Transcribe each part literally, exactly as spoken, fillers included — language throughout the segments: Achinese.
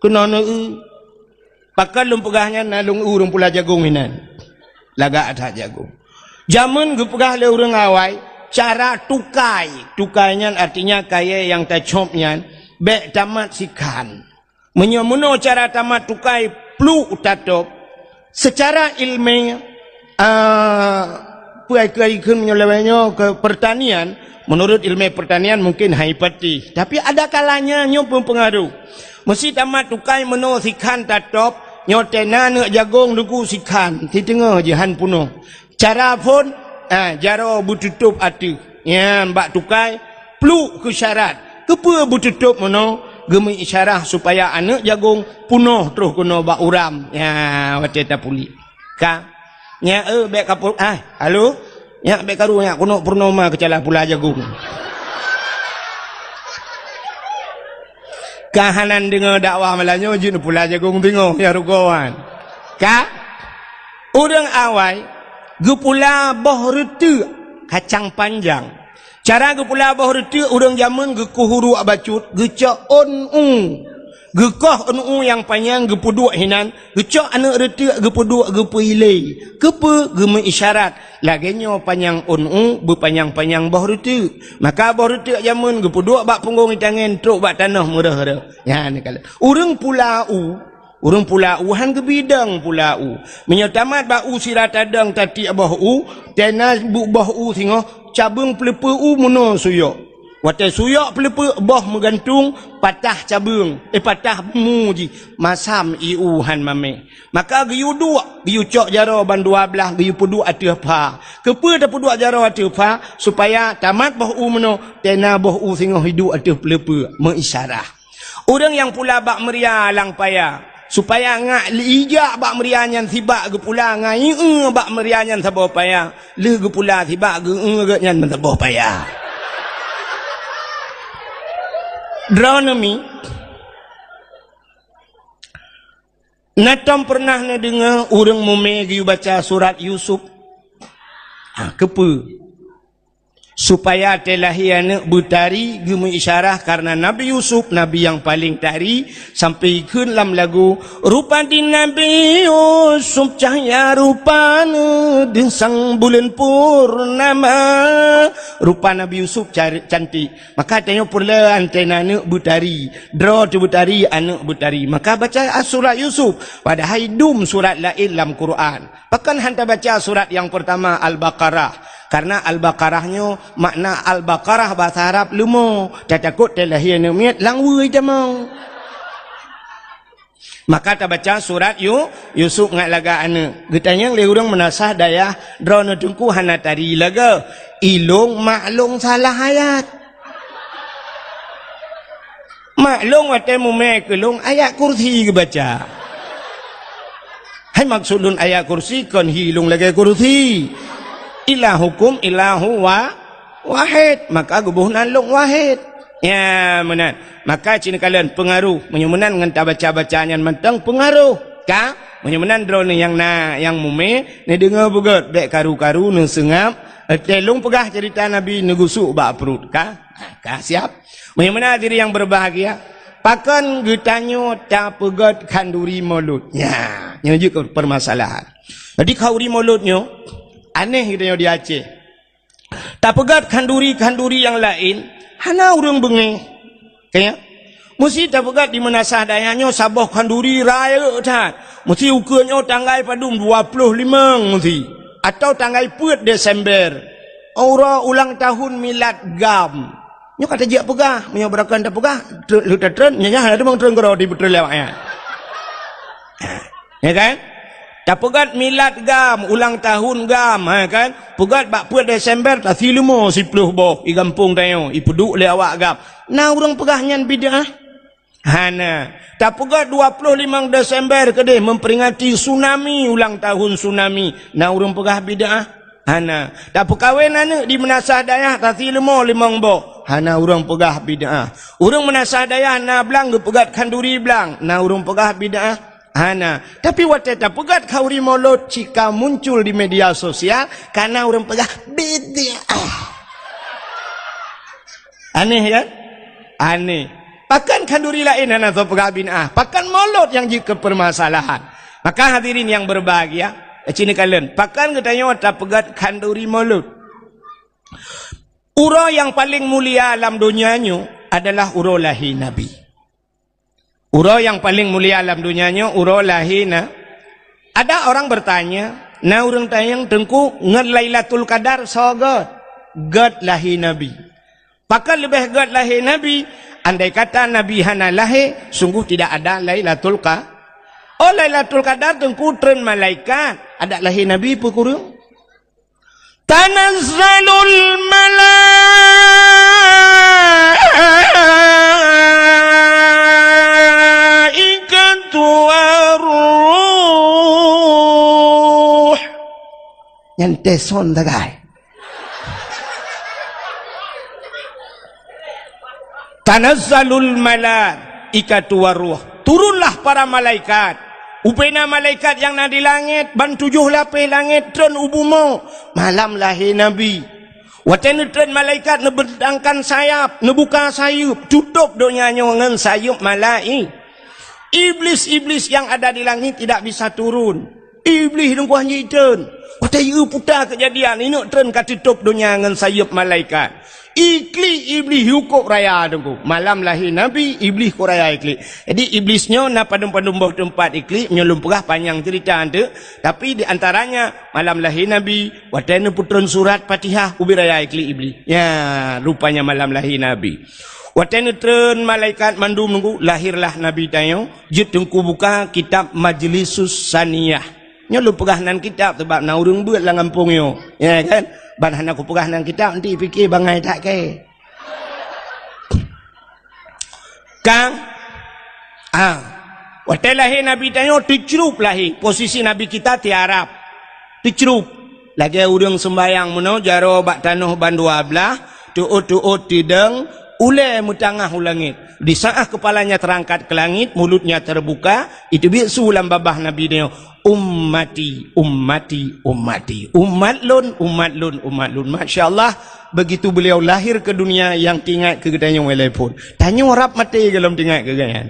Keunoe neu-eu. Pakon lôn peugah nyan, na lôn eu ureuëng pula jagong inan. Lagak that jagong. Jameun geupeugah lé ureuëng awai, cara tukai. Tukai nyan artinya kayée nyang tacop nyan, bék tamat sikhan. Meunyoe meunoe cara tamat tukai pluek tatôb, seucara iéleumé, ah, peue ai keu ai kheun meunyoe lawét nyoe keu pertanian, menurut iéleumé pertanian mungkin hai patéh. Tapi ada kalanya nyoe peumpeungaruh. Meusé tamat tukai meunoe sikhan tatôb, nyoe tena aneuëk jagong teungku sikhan, siteungoh jih han punoh. Cara phon, ah, jaroe beututôb ateueh. Nyan bak tukai, pluek keu syarat. Keupeue beututôb meunoe? Geumeuisyarah supaya aneuëk jagong punoh troh keunoe bak uram. Nyan watée tapuléh. Ka. Nyan, eh, bék ka pu-, ah, halo? Nyan bék karu nyan keunoe purnoma keucala pula jagong. Ka hana deungoe dakwah malam nyoe jeuet pula jagong teungoh ya rugoe wan. Ka? Ureuëng awai geupula boh reuteuek kacang panjang. Cara geupula boh reuteuek ureuëng jameun geukoh uruek bacut, geucok ôn u. Geukoh ôn u nyang panyang geupeuduek hinan, geucok aneuëk reuteuek geupeuduek geupeuilée. Keupeue geumeuisyarat? Lagée nyoe panyang ôn u beupanyang-panyang boh reuteuek. Maka boh reuteuek jameun geupeuduek bak punggong itangen trok bak tanoh meureuh-reuh. Nyan kala. Ureuëng pula u, ureuëng pula u han geubidong pula u. Meunyoe tamat bak u sira tadong tatiek boh u, tena bu-, boh u singoh, cabeueng peuleupeue u meunoe suyok. Watée suyok peuleupeue boh meugantung, patah cabeueng, eh, patah mu jih, masam ié u han mamé. Maka geuyue duek, geuyue cok jaroe ban dua blaih, geuyue peuduek ateueh pha. Keupeue tapeuduek jaroe ateueh pha? Supaya tamat boh u meunoe, tena boh u singoh iduek ateueh peuleupeue, meuisyarah. Ureuëng nyang pula bak meuria lam paya, supaya ngak ijak bak meuria nyan sibak geupula ngon ié bak meuria nyan saboh paya, lheueh geupula sibak geu-eu geuh nyan meusaboh paya. Droeneuh mi, na tom peureunah neudeungoe ureuëng mumé geuyue baca surat Yusuf? Ha, keupeue? Supaya teulahé aneuëk beutari geumeuisyarah karena Nabi Yusuf, nabi nyang paleng tari, sampai kheun lam lagu, "Rupa di Nabi Yusuf cahya rupana, deusang buleuen purnama." Rupa Nabi Yusuf car-, cantik. Maka tanyoe peureulée antena aneuëk beutari, droe teuh beutari, aneuëk beutari. Maka baca surat Yusuf, padahai dum surat laén lam Quran. Pakon han tabaca surat nyang peurtama Al-Baqarah? Karena Al-Baqarah nyoe makna Al-Baqarah bahasa Arab leumo, tatakot teulahé aneuëk miet lam wui tamong. Maka tabaca surat Yu-, Yusuf ngat lagak aneuëk. Geutanyong lé ureuëng meunasah dayah, "Droeneuh teungku hana tari lagée? Ilong maklong salah ayat." Maklong watée mumé keu lôn ayat kursi geubaca. Hai maksud lôn ayat kursi kon hi lôn lagée kursi. Ilahukum ilahu wa-, wahid, maka geuboh nan lôn wahid. Ya, meunan. Maka cit neukalon peungaruh, meunyoe meunan ngon tabaca-baca nyan mantong peungaruh. Ka? Meunyoe meunan droeneuh nyang na, nyang mumé, neudeungoe beugét, bék karu-karu neuseungab, eh, teuh lôn peugah ceurita Nabi neugusuk bak pruet. Ka? Ka siap? Meunyoe meunan hadirin nyang berbahagia, pakon geutanyoe tapeugét khanduri Maulud? Nya, nyoe jeuet keu permasalahan. Jadi khanduri Maulud nyoe aneh geutanyoe di Aceh. Tapeugét khanduri-khanduri nyang laén, hana ureuëng beungéh. Ka nyan? Meusi tapeugét di meunasah dayah nyoe saboh khanduri rayeuk that. Meusi ukeue nyoe tanggai padum dua ploh limong meusi. Atau tanggai peuet Desember. Uroe ulang tahun milad GAM. Nyoe ka tajak peugah, meunyoe beurakan tapeugah, tre-, lheueh tatreun, nyan, nyan hana teumang treun keudroe di beutreun lé awak nyan. Ya kan? Tapeugét milad GAM, ulang tahun GAM, ha kan? Peugét bak peuet Desember, tasi leumo siploh boh, i gampông tanyoe, ipeuduek lé awak GAM. Na ureuëng peugah nyan bid'ah? Hana. Tapeugét dua ploh limong Desember keudeh memperingati tsunami, ulang tahun tsunami. Na ureuëng peugah bid'ah? Hana. Tapeukawen aneuëk di meunasah dayah tasi leumo limong boh. Hana ureuëng peugah bid'ah. Ureuëng meunasah dayah na blang geupeugét khanduri blang. Na ureuëng peugah bid'ah? Hana. Tapi watée tapeugét khanduri Maulud cit ka muncul di media sosial, ka na ureuëng peugah bid'ah. Aneh kan? Aneh. Pakon khanduri laén hana soe peugah bid'ah? Pakon mulod nyang jeuet keu peumasalahan? Maka hadirin nyang berbahagia, ci neukalon, pakon geutanyoe tapeugét khanduri mulod? Uroe nyang paleng mulia lam donya nyoe adalah uroe lahé Nabi. Uroe nyang paleng mulia lam donya nyoe uroe lahé na. Ada orang bertanya, na ureuëng tanyong, "Teungku, ngon Lailatul Qadar soe gét?" Gét lahé Nabi. Pakon leubeh gét lahé Nabi? Andai kata Nabi hana lahé, sungguh tidak ada Lailatul Qa-, oh, Lailatul Qadar, Teungku, treun malaikat, adak lahé Nabi peue kureueng? Tanazzalul malaikatu war-ruh. Nyan teson tagai. Tanazzalul malaikatu war-ruh. Turunlah para malaikat. Ubena malaikat nyang na di langét, ban tujoh lapéh langét treun u bumoe malam lahé Nabi. Watée neutreun malaikat neubentangkan sayap, neubuka sayeuep, tutôb donya nyoe ngon sayeuep malai-, Iblis-iblis yang ada di langit tidak bisa turun. Iblih dungkuah jitreun. Watée yue puta keujadian, ineuk treun ka tutôb donya ngon sayeuep malaikat. Iklik Iblih yukôb raya dungku. Malam lahé Nabi, Iblih kôb raya iklik. Jadi Iblis nyoe na padum-padum boh teumpat iklik, nyoe lôn peugah panyang cerita anteuk. Tapi di antaranya malam lahé Nabi, watée neupeutreun surat Fatihah ubit raya iklik Iblih. Ya, rupanya malam lahé Nabi. Watée neutreun malaikat mandum dungku, lahirlah Nabi tanyoe. Jeuet teungku buka kitab Majlisus Saniyah. Nyoe lôn peugah nan kitab sabab na ureuëng beuet lam gampông nyoe. Ya kan? Ban hana kupeugah nan kitab nanti pike bangai that kée. Kang, ah, watée lahé Nabi tanyoe teucrup lahé, posisi Nabi kita tiarap. Teucrup. Lagée ureuëng seumbayang meunoe jaroe bak tanoh bandua blaih, teuôt-teuôt tidong, ulée meutangah u langét. Di saat kepalanya terangkat ke langit, mulutnya terbuka, iteubiet su lam babah Nabi nyoe, "Ummati, ummati, ummati. Umat lôn, umat lôn, umat lôn." Masya Allah, begitu beliau lahir ke dunia, nyang teuingat keu geutanyoe mulai phon. Tanyoe rab maté gohlom teuingat keu geuhnyan.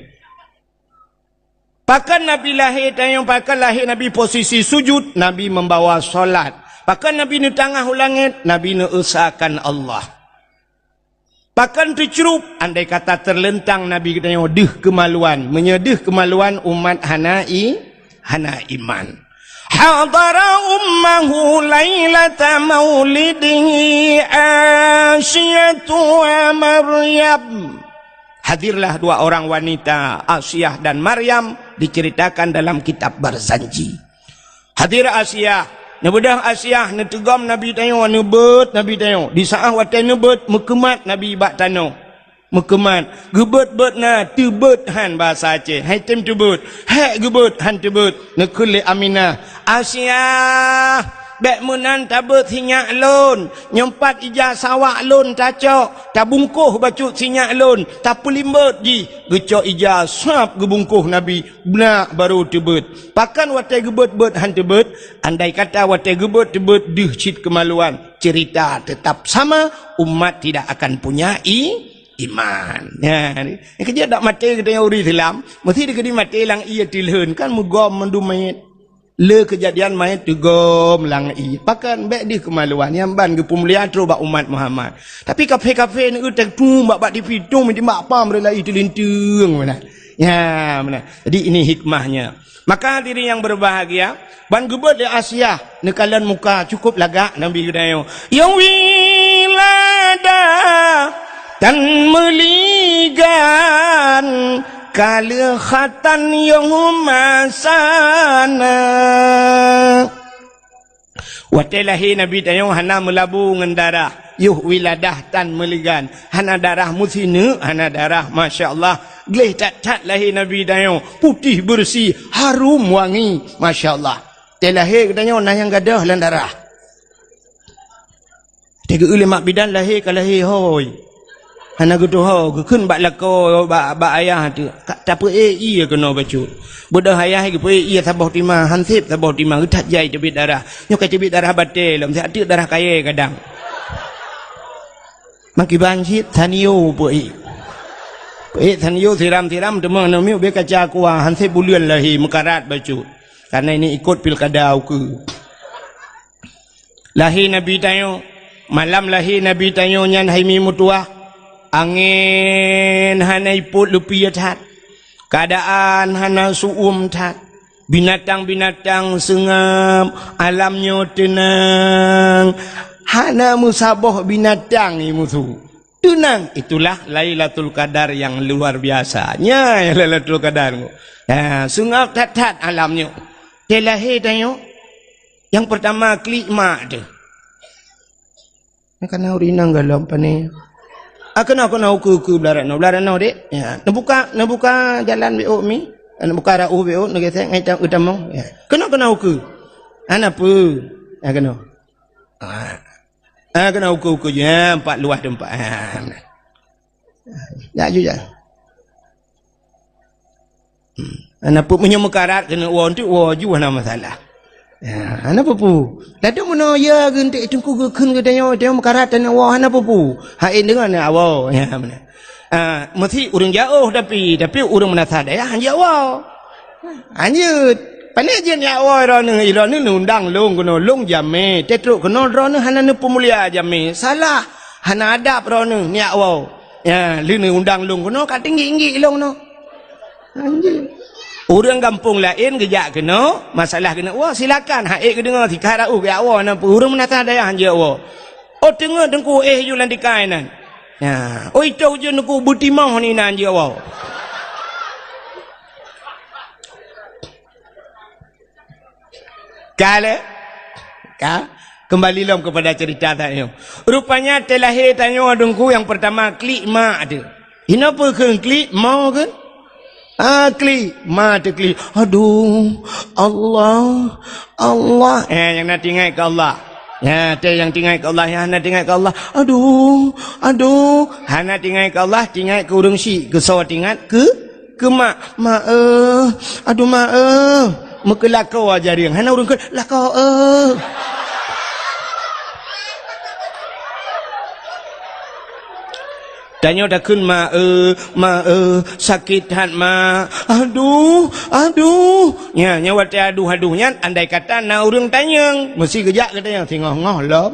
Pakon Nabi lahé tanyoe, pakon lahé Nabi posisi sujud, Nabi membawa salat. Pakon Nabi neutangah u langét, Nabi neuesakan Allah. Pakon teucrup, andai kata teuleuntang Nabi geutanyoe deuh keumaluan. Meunyoe deuh keumaluan, umat hana i-, hana iman. Hadara ummahu lailata maulidihi Asiyatu wa Maryam. Hadirlah dua orang wanita, Asiah dan Maryam, diceritakan dalam kitab Barzanji. Hadir Asiah, neubeudôh Asiah, neuteugom Nabi tanyoe, neubeuet Nabi tanyoe. Di saat watée neubeuet, meukeumat Nabi bak tanoh. Meukeumat, geubeuet-beuet na, teubeuet han bahasa Aceh. Hai tem teubeuet, hék geubeuet han teubeuet, neukheun lé Aminah. Asiah, bék meunan tabeuet sinyak lôn, nyoe pat ija sawak lôn tacok, tabungkoh bacut sinyak lôn, tapeulimbot jih, geucok ija sab geubungkoh Nabi, beunak barô teubeuet. Pakon watée geubeuet-beuet han teubeuet, andai kata watée geubeuet teubeuet deuh cit keumaluan, cerita tetap sama, umat tidak akan punya i-, iman. Ya, keujeuet dak maté geutanyoe ureuëng Islam, meusti dikeudi maté lam ié tilheun kan meugom mandum manyét. Le keujadian manyét teugom lam ié. Pakon bék deuh keumaluan nyang ban geupeumulia trok bak umat Muhammad. Tapi kafé-kafé neu teutum bak, bak tipi tum timbak pam rela i teulinteung mana. Ya, mana. Jadi ini hikmahnya. Maka hadirin yang berbahagia, ban geubeuet lé Asiah neukalon muka cukup lagak Nabi geutanyoe. Ya wiladah tan meuligan kaleuh khatan yoh masana. Watée lahé Nabi tanyoe hana meulabu ngon darah, yoh wiladah tan meuligan, hana darah meusineuk, hana darah, masya Allah. Gleh that-that lahé Nabi tanyoe, putéh beureusi, harum wangi, masya Allah. Watée lahé geutanyoe na nyang gadôh lam darah. Teugeue lé mak bidan lahé ka lahé hôi. Hana geutuho, geukheun bak lakoe, bak, bak ayah teuh. Ka tapeuék ié keunoe bacut. Beudôh ayah geupeuék ié saboh tima, hanseb saboh tima, geuthat jai teubiet darah. Nyoe ka teubiet darah batée lom, siat teuk darah kayée kadang. Makiban cit, tanio peuék. Peuék Sanyo siram-siram teuma aneuk miet ubé kaca kuah, han sép buleuen lahé meukarat bacut. Karena ini ikut pilkada ukeue. Lahé Nabi tanyoe, malam lahé Nabi tanyoe nyan hai mi meutuwah, angén hana ipot leupie that, keuadaan hana su'uem that, binatang-binatang seungab, alam nyoe teunang, hana meusaboh binatang i musu. Teunang, itulah Lailatul Qadar yang luar biasa. Nyan Lailatul Qadar. Ha, seungab that-that alam nyoe. Teuh lahé tanyoe, nyang peurtama klik mak teuh. Nyan kana ureueng inong golom pane. Ah, keunoe, keunoe, ukeue, ukeue, blah rot noe, blah rot noe, Dek. Ya, neubuka, neubuka jalan beu mi. Neubuka rot beu, neugesek ngon utamong. Ya. Keunoe, keunoe, ukeue. Hana peue. Ya, keunoe. Ah. Ah, keunoe ukeue-ukeue jih, ha, empat luah teumpat. Ha, nah. Jak ju jak. Hmm. Hana peue, meunyoe meukarat keuneuk woe, enteuk woe ju hana masalah. Ya, hana peue-peue. Ladôm meunoe ya geunteuk teungku geukheun geutanyoe, tanyoe meukarat taneuk woe, hana peue-peue. Hai deungon ya Allah. Ya, beuna. Ah, meusi ureueng jiôh tapi, tapi ureueng meunasah dayah han jiôh woe. Anjeut, pane jeuet neujak woe droeneuh, droeneuh neuundang lôn keunoe, lôn jamé, teutrok keunoe droeneuh hana neupeumulia jamé, salah, hana adab droeneuh neujak woe. Ya, lheueh neuundang lôn keunoe ka teunggik-nggik lôn keunoe. Anjeut. Ureueng gampông laén geujak keunoe, masalah keuneuk woe, silakan, hai geudeungoe, sikha raoh geujak woe, na ureueng meunasah dayah han jeuet woe. Oh, teungoh teungku éh ju lam tikai nan. Ya, oi toh ujeuen teungku beutimoh ni nan jeuet woe. Ka lé? Ka? Kembali lom kepada cerita tanyoe. Rupanya teuh lahé tanyoe teungku nyang peurtama klik mak teuh. Inoe peue kheun klik, mo kheun? Ah, klik, ma teuh klik. Aduh, Allah, Allah. Eh, nyang na teuingat keu Allah. Ya, teuh nyang teuingat keu Allah, nyang hana teuingat keu Allah. Aduh, aduh. Hana teuingat keu Allah, teuingat keu ureueng syik. Keu soe teuingat? Keu Keu mak, "Mak, eh, aduh, mak, eh." Meukeulakoe jareung. Hana ureueng kheun, "Lakoe, eh." Tanyoe takheun, "Mak, eh, mak, eh, sakét that, mak. Aduh, aduh." Nya, nya watée aduh-aduh nyan, andai kata na ureueng tanyong, meusi geujak keu tanyong, singoh-ngoh lom.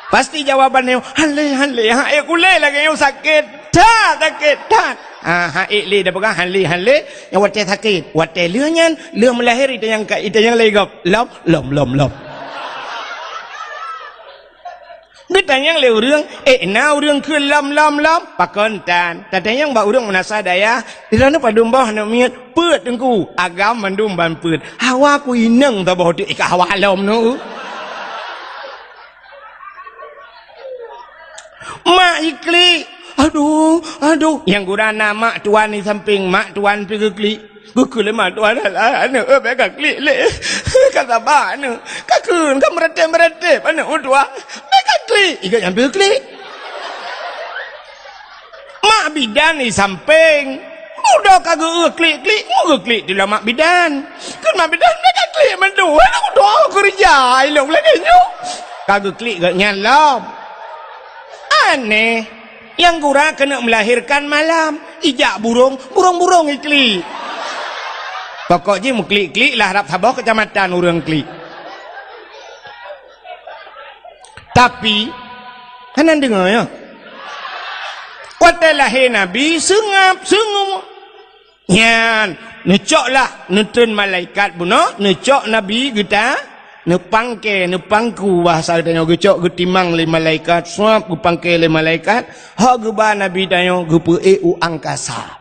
Pasti jawaban nyoe, "Han lé, han lé, han ék kulé lagée nyoe sakét that, sakét that." Ah, han ék lé dah peugah, han lé, han lé, nyang watée sakét. Watée lheueh nyan, lheueh meulahé ita nyang ka, ita nyang lé gob. Lom, lom, lom, lom. Geutanyong lé ureueng, "Ék na ureueng kheun lom, lom, lom?" Pakon tan. Tatanyong bak ureueng meunasah dayah, "Di droeneuh padum boh aneuk miet?" "Peuet, Teungku." "Agam mandum ban peuet." "Hawa ku inong saboh teuk ka hawa lom nyoe." Mak jiklik. Aduh, aduh. Nyang gura na mak tuan di sampéng, mak tuan pih geuklik. Geukheun lé mak tuan, "Alah, aneuk, eh, bék kaklik lé. Ka saba aneuk. Kakheun, ka meuratéb-meuratéb aneuk meutuah. Bék kaklik." Iga nyan pih geuklik. Mak bidan di sampéng. Udah ka geu-, klik-klik, mu geuklik di mak bidan. Kheun mak bidan, "Bék kaklik mandum, aneuk meutuah keureuja ilong lagée nyoe." Ka geuklik geuh nyan lom. Aneh. Nyang gura keuneuk meulahérkan malam, ijak burông, burông-burông iklik. Pokok jih meuklik-klik lah rab saboh keucamatan ureueng klik. Tapi, hana deungoe, ya. Watée lahé Nabi, seungab, seungab. Nyan, neucok lah, neutreun malaikat bunoe, neucok Nabi geuta, neupangke, neupangku bahasa geutanyoe, geucok geutimang lé malaikat, suab geupangke lé malaikat, hok geuba Nabi tanyoe geupeuék u angkasa.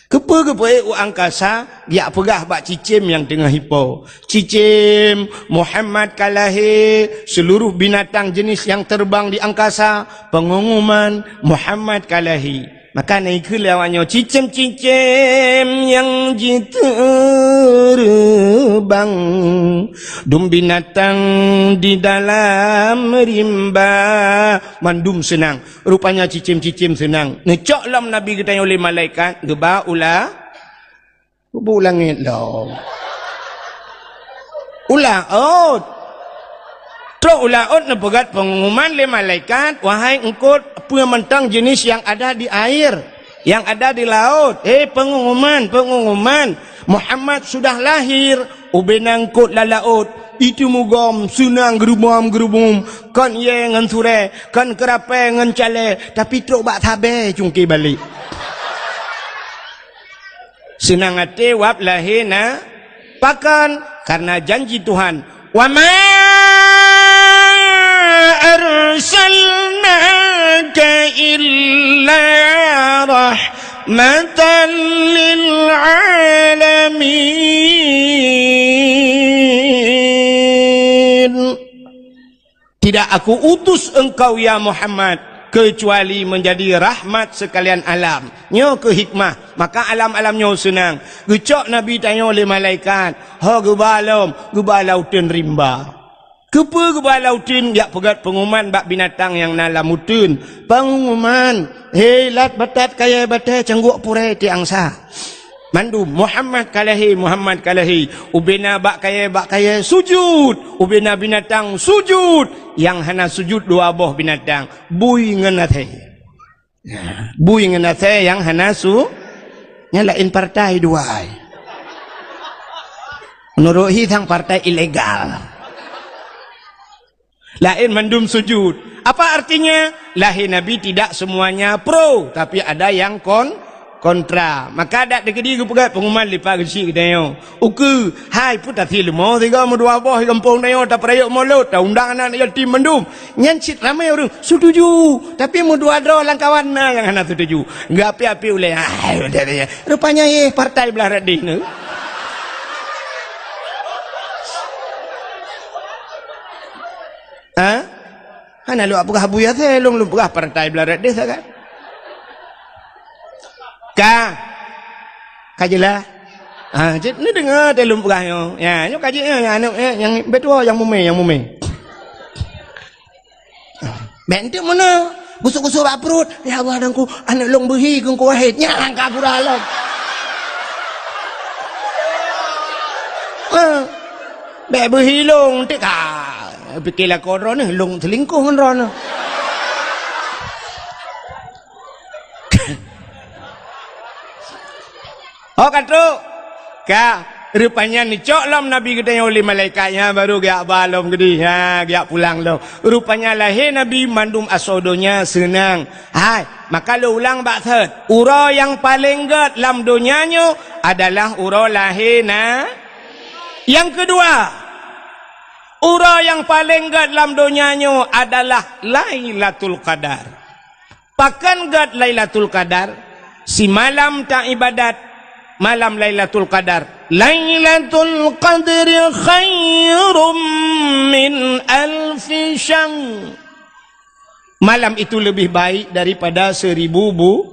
Keupeue geupeuék u angkasa? Geujak peugah bak cicém nyang teungoh ipo, "Cicém, Muhammad ka lahé, seuluruh binatang jeuneuh nyang teubang di angkasa, peungumuman, Muhammad ka lahé." Maka na ikheun lé awaknyoe, "Cicém-cicém nyang jiteubang, dum binatang di dalam rimba, mandum seunang." Rupanya cicém-cicém seunang. Neucok lom Nabi geutanyoe lé malaikat, geuba u la-, geuba u langét lom. U laôt. Trok u laôt neupeugét peungumuman lé malaikat, "Wahai eungkôt, peue mantong jeuneuh nyang ada di air, Nyang ada di laôt, hé peungumuman, peungumuman, Muhammad sudah lahir, ubena eungkôt lam laôt, itu mugom, seunang geurubom-geurubum, kon yé ngon surée, kon keurapée ngon calée, tapi trok bak sabée cungké balek. Seunang até wab lahé na Pakon? Karena janji Tuhan, "Wa ma arsalnaka illa rahmatan lil alamin." Tidak Aku utus engkau, ya Muhammad, kecuali menjadi rahmat sekalian alam. Nyoe keuh hikmah. Maka alam-alam nyoe seunang. Geucok Nabi tanyoe lé malaikat. Ho geuba lom, geuba lam uteuen rimba. Keupeue geuba lam uteuen? Jak peugét peungumuman bak binatang nyang na lam uteuen. Peungumuman, "Hé, lat batat kayée batée, cangguek purée tiek angsa." Mandum, "Muhammad ka lahé, Muhammad ka lahé." Ubena bak kayée, bak kayée sujud. Ubena binatang sujud. Nyang hana sujud dua boh binatang, bui ngon asée. Ya, bui ngon asée nyang hana su-, nyang laén partai dua ai. Meunurot hi sang partai ilegal. Laén mandum sujud. Apa artinya? Lahé Nabi tidak semuanya pro, tapi ada yang kon-, kontra. Maka dak teukeudi geupeugét peungumuman lipat geuchik geutanyoe. Ukeue, hai, peue tasé leumo sigoe meudua boh di gampông tanyoe, tapeurayeuk mulod, taundang aneuk yatim mandum. Nyan cit ramé ureuëng setuju, tapi meudua droe lam kawan na nyang hana setuju. Geuapi-api ulée, hai, rupanya yeh partai blah rot deh nyoe. Ha? Hana lôn peugah Abu Yasir, lôn, lôn peugah partai blah rot deh sagai. Ka. Ka jeulaih? Ha, cit, neudeungoe teuh lôn peugah nyoe. Ya, nyoe ka jeuet nyoe, nyang aneuk, eh, nyang beutôi nyang mumé, nyang mumé. Bék enteuk meunoe, gusok-gusok bak pruet. "Ya Allah, Teungku, aneuk lôn beuhi keu Teungku Wahid." Nyan ka pura lom. Ha. Bék beuhi lôn, enteuk ka. Pike lakoe droeneuh, lôn seulingkoh ngon droeneuh. Oh, ka trok. Ka, rupanya neucok lom Nabi geutanyoe lé malaikat nyan, baru geujak ba lom geudeh. Ha, geujak pulang lom. Rupanya lahé Nabi mandum asoe donya seunang. Hai, maka lôn ulang bak thot. Uroe nyang paleng gét lam donya nyoe adalah uroe lahé na-, nyang keudua, uroe nyang paleng gét lam donya nyoe adalah Lailatul Qadar. Pakon gét Lailatul Qadar? Simalam taibadat malam Lailatul Qadar. "Lailatul Qadri khairum min alfi syahr." Malam itu lebih baik daripada seribu bu-,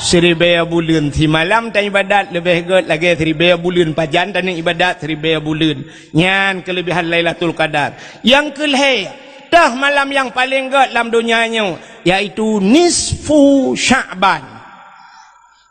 siribée buleuen. Simalam taibadat leubeh gét lagée siribée buleuen. Pajan taneuk ibadat siribée buleuen. Nyan keuleubehan Lailatul Qadar. Nyang keulhée, toh malam nyang paleng gét lam donya nyoe, yaitu nisfu Sya'ban.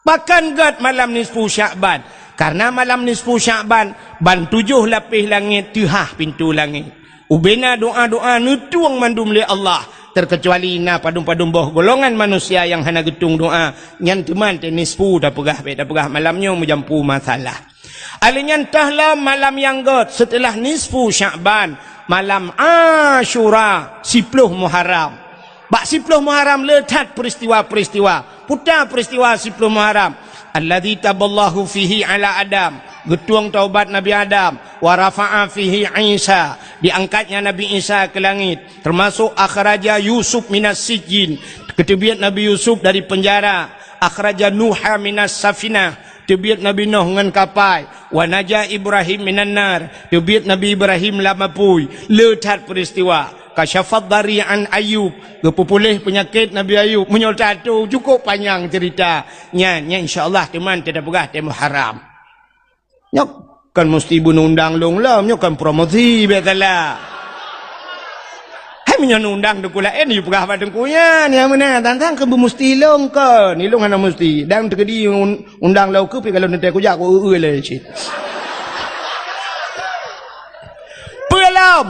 Pakon gét malam nisfu Sya'ban? Karena malam nisfu Sya'ban, ban tujoh lapéh langét teuhah pintoe langét. Ubena doa-doa neutueng mandum lé Allah, terkecuali na padum-padum boh golongan manusia nyang hana geutueng doa, nyan teuma teuh nisfu tapeugah, bék tapeugah malam nyoe meujampu masalah. Alheuh nyan toh lom malam nyang gét seuteulah nisfu Sya'ban, malam Asyura, siploh Muharram. Bak siploh Muharram le that peuristiwa-peuristiwa. Peue peuristiwa siploh Muharram? "Alladzi taballahu fihi ala Adam." Geutueng taubat Nabi Adam. "Wa rafa'a fihi Isa." Diangkatnya Nabi Isa ke langit. Termasuk akhraja Yusuf minas sijjin. Geuteubiet Nabi Yusuf dari penjara. "Akhraja Nuha minas safinah." Teubiet Nabi Nuh ngon kapai. "Wa naja Ibrahim minan nar." Teubiet Nabi Ibrahim lam apui. Le that peuristiwa. "Kasyafad dari an Ayub." Geupeupuléh peunyakét Nabi Ayub. Meunyoe tato, cukup panyang ceurita. Nyan, nyan insya Allah teuma teupeugah teuh Muharram. Nyoe kon musti beuneundang lôn lom, nyoe kon promosi, biasalah. Hai meunyoe neundang teungku laén, yue peugah bak teungku nyan, nyang meunan, tantang keu beumusti lôn kon, ilôn hana musti. Dan teukeudi un-, undang lôn keu pi kalau neutée kujak ku eu-eu lé cit. Peulom.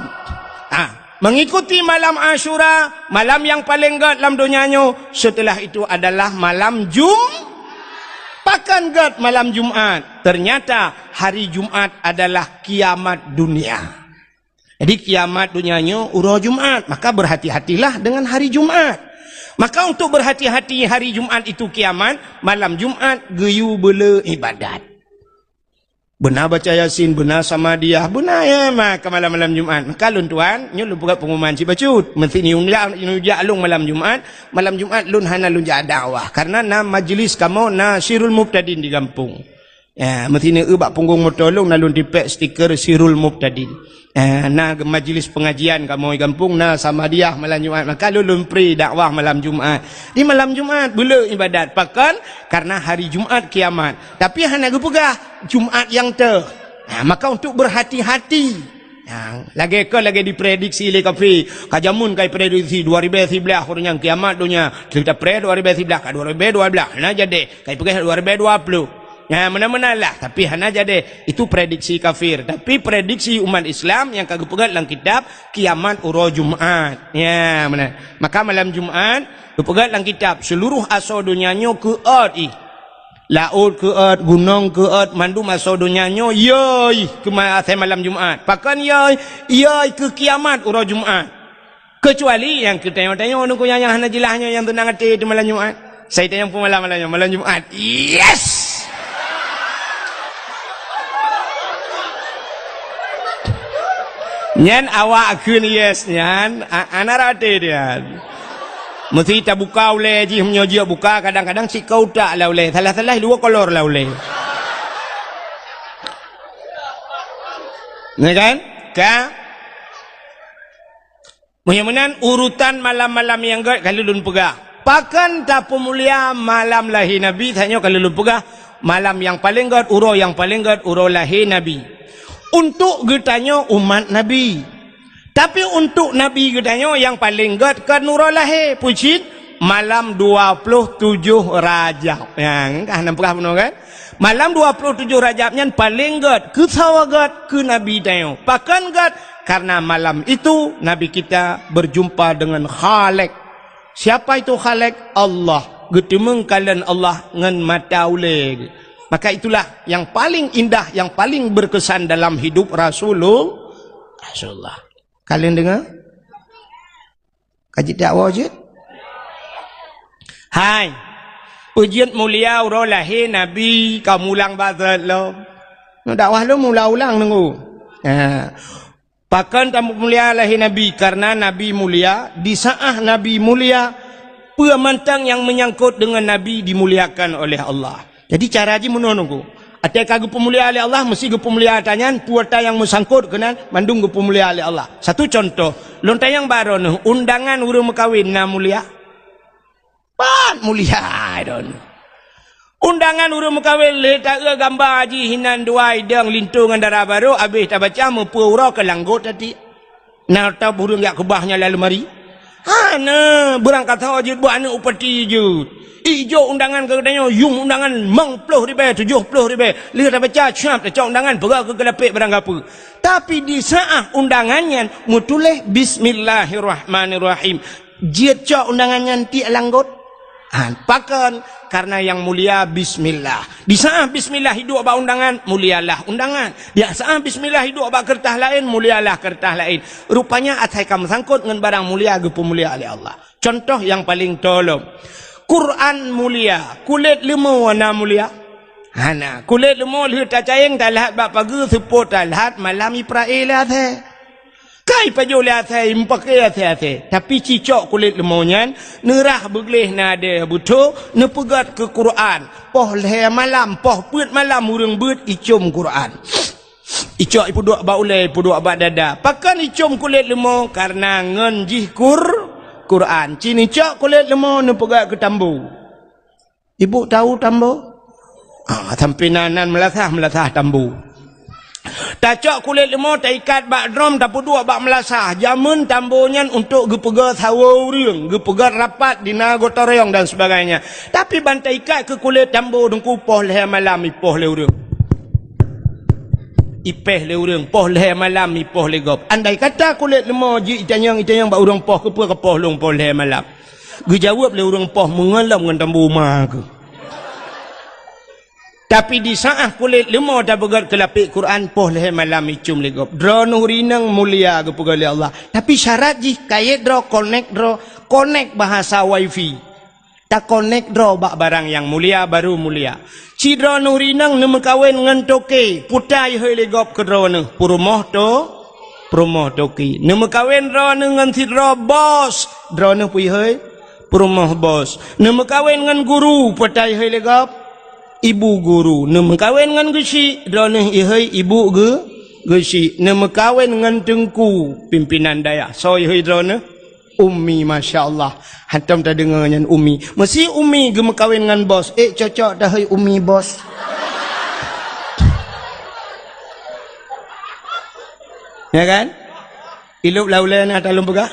Ah, mengikuti malam Asyura, malam yang paling gét lam donya nyoe, setelah itu adalah malam Jum-, Pakon gét malam Jumat? Ternyata hari Jumat adalah kiamat dunia. Jadi, kiamat dunia nyoe uroe Jumat, maka berhati-hatilah dengan hari Jumat. Maka untuk berhati-hati hari Jumat itu kiamat, malam Jumat geuyue beule ibadat. Beuna baca Yasin, beuna Samadiyah, beuna, ya, maka malam-malam Jumat. Maka lôn tuan, nyoe lôn peugah pengumuman cit bacut. Meusti neujak, neujak lôn malam Jumat, malam Jumat lôn hana lôn jak dakwah. Karena na majlis kamoe, na Sirul Mubtadin di gampông. Ya, meusti na eu bak punggong moto lôn na lôn tipék stiker Sirul Mubtadin. Ya, na majlis pengajian kamoe gampông, na Samadiyah malam Jumat, maka lôn lôn pri dakwah malam Jumat. Di malam Jumat beule ibadat. Pakon? Karena hari Jumat kiamat. Tapi hana geupeugah Jumat nyang teuh. Ha, maka untuk berhati-hati. Ha, lagée kon lagée diprediksi lé kafé. Ka jameun ka iprediksi dua ribée siblaih uroe nyan kiamat donya. Kita pre dua ribée siblaih, ka dua ribée dua blaih. Hana jadi. Ka ipeugah dua ribée dua ploh. Ya, meunan-meunan lah, tapi hana jadi. Itu prediksi kafir. Tapi prediksi umat Islam nyang ka geupeugah lam kitab, kiamat uroe Jumat. Ya, meunan. Maka malam Jumat, geupeugah lam kitab, seluruh asoe donya nyoe keuôt ih. Laôt keuôt, gunong keuôt, mandum asoe donya nyoe yoi keu ma-, asai malam Jumat. Pakon yoi? Yoi keu kiamat uroe Jumat. Keucuali nyang keu tanyoe-tanyoe nungku nyang, nyang hana jeulaih nyoe nyang tunang até teuh malam Jumat. Sai tanyong peumalam malam nyoe, malam Jumat. Yes! Nyan awak kheun yes nyan, a-, ana rate dia. Meusti tabuka ulée jih, meunyoe jeuet buka, kadang-kadang sikau tak lah ulée, salah-salah dua kolor lah ulée. Ya kan? Ka? Meunyoe meunan, urutan malam-malam nyang gét ka lôn peugah. Pakon tapeumulia malam lahé Nabi, tanyoe ka lôn peugah, malam nyang paleng gét, uroe nyang paleng gét, uroe lahé Nabi. Untuk geutanyoe umat Nabi. Tapi untuk Nabi geutanyoe nyang paleng gét kon uroe lahé, peue cit? Malam dua ploh tujoh Rajab. Nyang ka hana peugah bunoe kan? Malam dua ploh tujoh Rajab nyan paleng gét, keu sawa gét, keu Nabi tanyoe. Pakon gét? Karena malam itu Nabi kita berjumpa dengan Khalik. Siapa itu Khalik? Allah. Geuteumeung kalon Allah ngon mata ulée. Maka itulah yang paling indah, yang paling berkesan dalam hidup Rasulul-, Rasulullah. Kalian dengar? Ka jeuet dakwah jeuet? Hai. Peue jeuet mulia uroe lahé Nabi ka mulang bak lom. Nyoe dakwah lom ulang-ulang nunggu. Ha. Pakon tamulia lahé Nabi? Karena Nabi mulia, di saat Nabi mulia, peue mantong nyang menyangkut dengan Nabi dimuliakan oleh Allah. Jadi cara jih meunoe nunggu. Até ka geupeumulia lé Allah, meusti geupeumulia ata nyan, peue ata nyang meusangkot keunan, mandum geupeumulia lé Allah. Satu contoh, lôn tanyong baroe neuh, undangan ureuëng meukawen na mulia? Pat mulia droeneuh. Undangan ureuëng meukawen lé taeu gamba jih hinan dua idong linto ngon dara barô, abéh tabaca meupeue uroe keu langgot tati. Na ata ureuëng jak keubah nyan lam leumari? Hana, beurangkasoe jeuet buet aneuëk upati jeuet. Ijok undangan keu geutanyoe, yum undangan limong ploh ribée, tujoh ploh ribée. Lheueh tabaca, siap tacok undangan, peugah keu keulapék barang gapeue. Tapi di saat undangan nyan meutuléh bismillahirrahmanirrahim. Jeuet cok undangan nyan tiek langgot? Ha, pakon? Karena yang mulia bismillah. Di saat bismillah iduek bak undangan, mulialah undangan. Di saat bismillah iduek bak keureutah laén, mulialah keureutah laén. Rupanya asai ka meusangkot ngon barang mulia geupeumulia lé Allah. Contoh nyang paleng tolom. Quran mulia, kulét leumo na mulia? Hana. Kulét leumo lheueh tacayeng talhat bak pageue, seupôt talhat malam iprae lé asée. Kai pajoh lé asée, meupaké asée-asée. Tapi cicok kulét leumo nyan, neurah beugleh nadée beutho, neupeugét keu Quran. Poh lhée malam, poh peuet malam ureuëng beuet icom Quran. Icok ipeuduek bak ulée, ipeuduek bak dada. Pakon icom kulét leumo? Karena ngon jih Qur-, Quran. Cit icok kulét leumo neupeugét keu tambo. Ibu tahu tambo? Ah, sampai nan, nan meulasah, meulasah tambo. Tacok kulét leumo, taikat bak drom, tapeuduek bak meulasah. Jameun tambo nyan untuk geupeugét sawoe ureuëng, geupeugét rapat di na gotong royong dan sebagainya. Tapi ban taikat keu kulét tambo teungku poh lhée malam ipoh lé ureuëng. Ipéh lé ureuëng, poh lhée malam ipoh lé gob. Andai kata kulét leumo jih itanyong-itanyong bak ureuëng poh, keupeue kapoh lôn poh lhée malam? Geujaweueb lé ureuëng poh, meungon lom ngon tambo ma keuh. Tapi di saát kulét leumo tapeugét keu lapék Quran, poh lhée malam icum lé gob. Droeneuh ureuëng inong mulia geupeugét lé Allah. Tapi syarat jih kayét droe, konek droe, konek bahasa wifi. Takonek droe bak barang nyang mulia, baru mulia. Ci droeneuh ureuëng inong neumeukawen ngon toke, peue ta ihôi lé gob keu droeneuh, peurumoh to, peurumoh toke. Neumeukawen droeneuh ngon sidroe bos, droeneuh peue ihôi, peurumoh bos. Neumeukawen ngon guru, peue ta ihôi lé gob, ibu guru. Neumeukawen ngon geuchik, droeneuh ihôi ibu geu-, geuchik. Neumeukawen ngon teungku, pimpinan dayah, soe ihôi droeneuh? Ummi, masya Allah. Hantom tadeungoe nyan ummi. Meusi ummi geumeukawen ngon bos. Eh, cocok tahôi ummi bos. Ya kan? Ilop lam ulée na ata lôn peugah.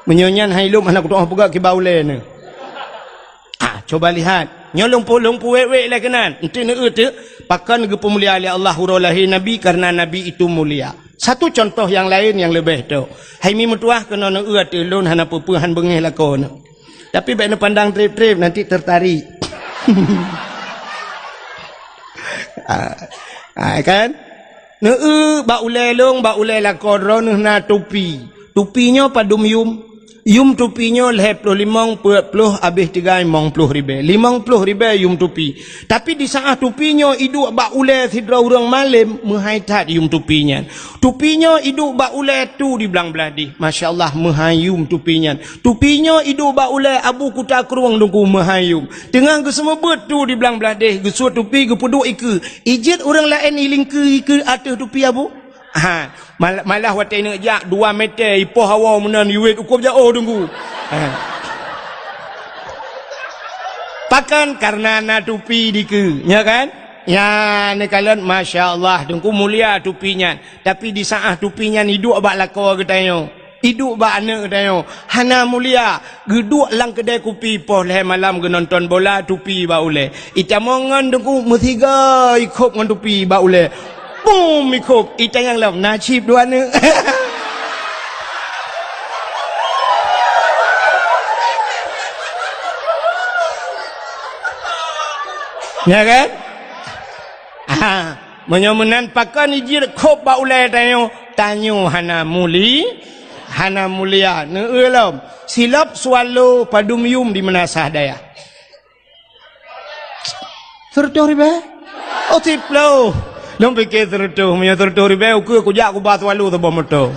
Meunyoe nyan hai ilop hana kutu'oh peugah kiban ulée na. Ah, coba lihat. Nyoe lôn pu-, lôn puwék-wék lé keunan. Enteuk neueu teuk, pakon geupeumulia lé Allah uroe lahé Nabi, karena Nabi itu mulia. Satu contoh nyang laén nyang leubeh tok. Hai mi meutuah keunoe neueu ateueh lôn hana peue-peue han beungéh lakoe nyoe. Tapi bék neupandang treb-treb, nanti tertarik. Ah, ah, kan? Neueu bak ulée lôn, bak ulée lakoe droeneuh na tupi. Tupi nyoe padum yum? Yum tupi nyoe lhée ploh limong peuet ploh abéh tigai limong ploh ribée. Limong ploh ribée yum tupi. Tapi di saát tupi nyoe iduek bak ulée sidroe ureuëng malém, meuhai that yum tupi nyan. Tupi nyoe iduek bak ulée tu di blang blaih deh. Masya Allah, meuhai yum tupi nyan. Tupi nyoe iduek bak ulée Abu Kuta Krueng Teungku, meuhai yum. Teungoh geuseumeubeuet tu di blang blaih deh, geusuet tupi geupeuduek ikeue. Ijeuet ureuëng laén ilingkeue ikeue ateueh tupi Abu? Ha, mal-, malah watée neuk jak dua meter ipoh hawa meunan iwet ukob jaoh Teungku. Ha. Pakon? Karena na tupi dikeue, nya kan? Ya, neukalon, masya Allah, Teungku, mulia tupi nyan. Tapi di saát tupi nyan iduek bak lakoe geutanyoe. Iduek bak aneuëk geutanyoe hana mulia, geuduek lam keudée kupi poh lhée malam geunonton bola tupi bak ulée. Itamong ngon Teungku meusiga ikhop ngon tupi bak ulée. Bum ikhop, itanyong lom na cit dua aneuëk. Ya kan? Ah. Meunyoe meunan pakon ijeuet khop bak ulée tanyoe, tanyoe hana muli, hana mulia. Neueu lom, silop swallow padum yum di meunasah dayah? Seureutôh ribée? Oh, siploh. Lôn pike seureutôh, meunyoe seureutôh ribée ukeue kujak kuba swallow saboh moto.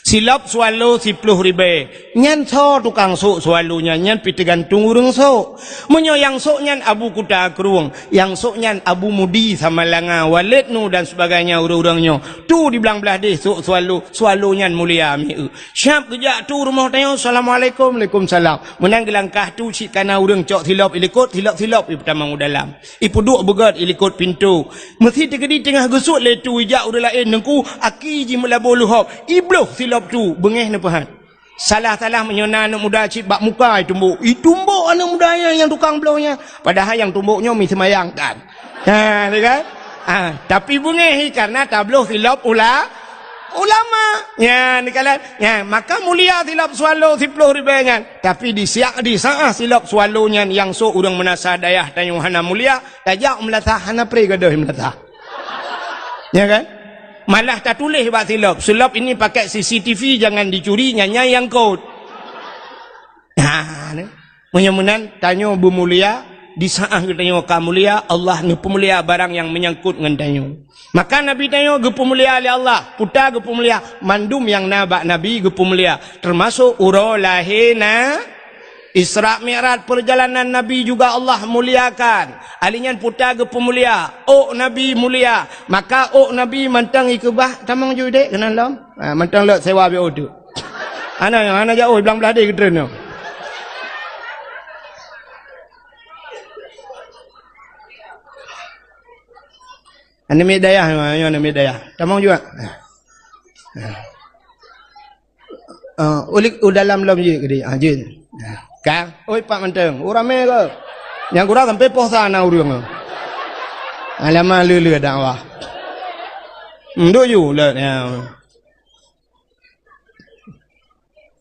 Silop swallow siploh ribée. Nyan soe tukang sôk swallow nyan? Nyan pih teugantung ureuëng sôk. Meunyoe nyang sôk nyan Abu Kuta Krueng, nyang sôk nyan Abu Mudi Samalanga, Waled Nu dan sebagainya ureuëng-ureuëng nyoe. Tu di blang blaih deh sôk swallow, swallow nyan mulia mieu. Siab geujak tu rumoh tanyoe, "Assalamualaikum." "Waalaikumsalam." Meunan geulangkah tu cit kana ureuëng cok silop ilikot, silop-silop ipeutamong u dalam. Ipeuduek beugét ilikot pintoe. Meusi teukeudi teungoh geusuet lé tu ijak ureuëng laén, Teungku, aki jih meulaboh leuhob. Ibloh silop tu, beungéh neupeuhat. Salah-salah meunyoe na aneuëk muda cit bak muka itumbok. Itumbok aneuëk muda nyan nyang tukang bloh nyan. Padahai nyang tumbok nyoe mi seumayang kan. Ha, ni kan? Ha, tapi beungéh karena tabloh silop ula-, ulama. Nya, ni kan? Nya, maka mulia silop swallow siploh ribée nyan. Tapi di siak, di saát silop swallow nyan nyang sôk ureuëng meunasah dayah tanyoe hana mulia, tajak u meulasah hana pré gadôh meulasah. Ya kan? Malah tatuléh bak silop, "Silop ini pakai C C T V, jangan dicuri, nyan nyang kot." Nah, ni. Meunyoe meunan, tanyoe beumulia, di saát geutanyoe ka mulia, Allah neupeumulia barang nyang meunyangkot ngon tanyoe. Maka Nabi tanyoe geupeumulia lé Allah, peue ta geupeumulia, mandum nyang na bak Nabi geupeumulia, teumasok uroe lahé na-, Isra Mi'raj, perjalanan Nabi juga Allah muliakan. Ali nyan peue ta geupeumulia, ôk Nabi mulia. Maka ôk Nabi mantong ikeubah, tamong ju dek keunan lom. Ha, mantong lok sewa biôh tu. Hana, hana jaoh, blang blaih deh geutreun nyoe. Aneuk miet dayah, nyoe aneuk miet dayah. Tamong juga. Ah, ulik u dalam lom jih keudeh. Ah, jih. Ah, ka. Oi, Pak Manteng, ureuëng ramé ke? Nyang kurang sampai poh sa na ureuëng. Alamah lé-lé dakwah. Hmm, duk ju lé, ya.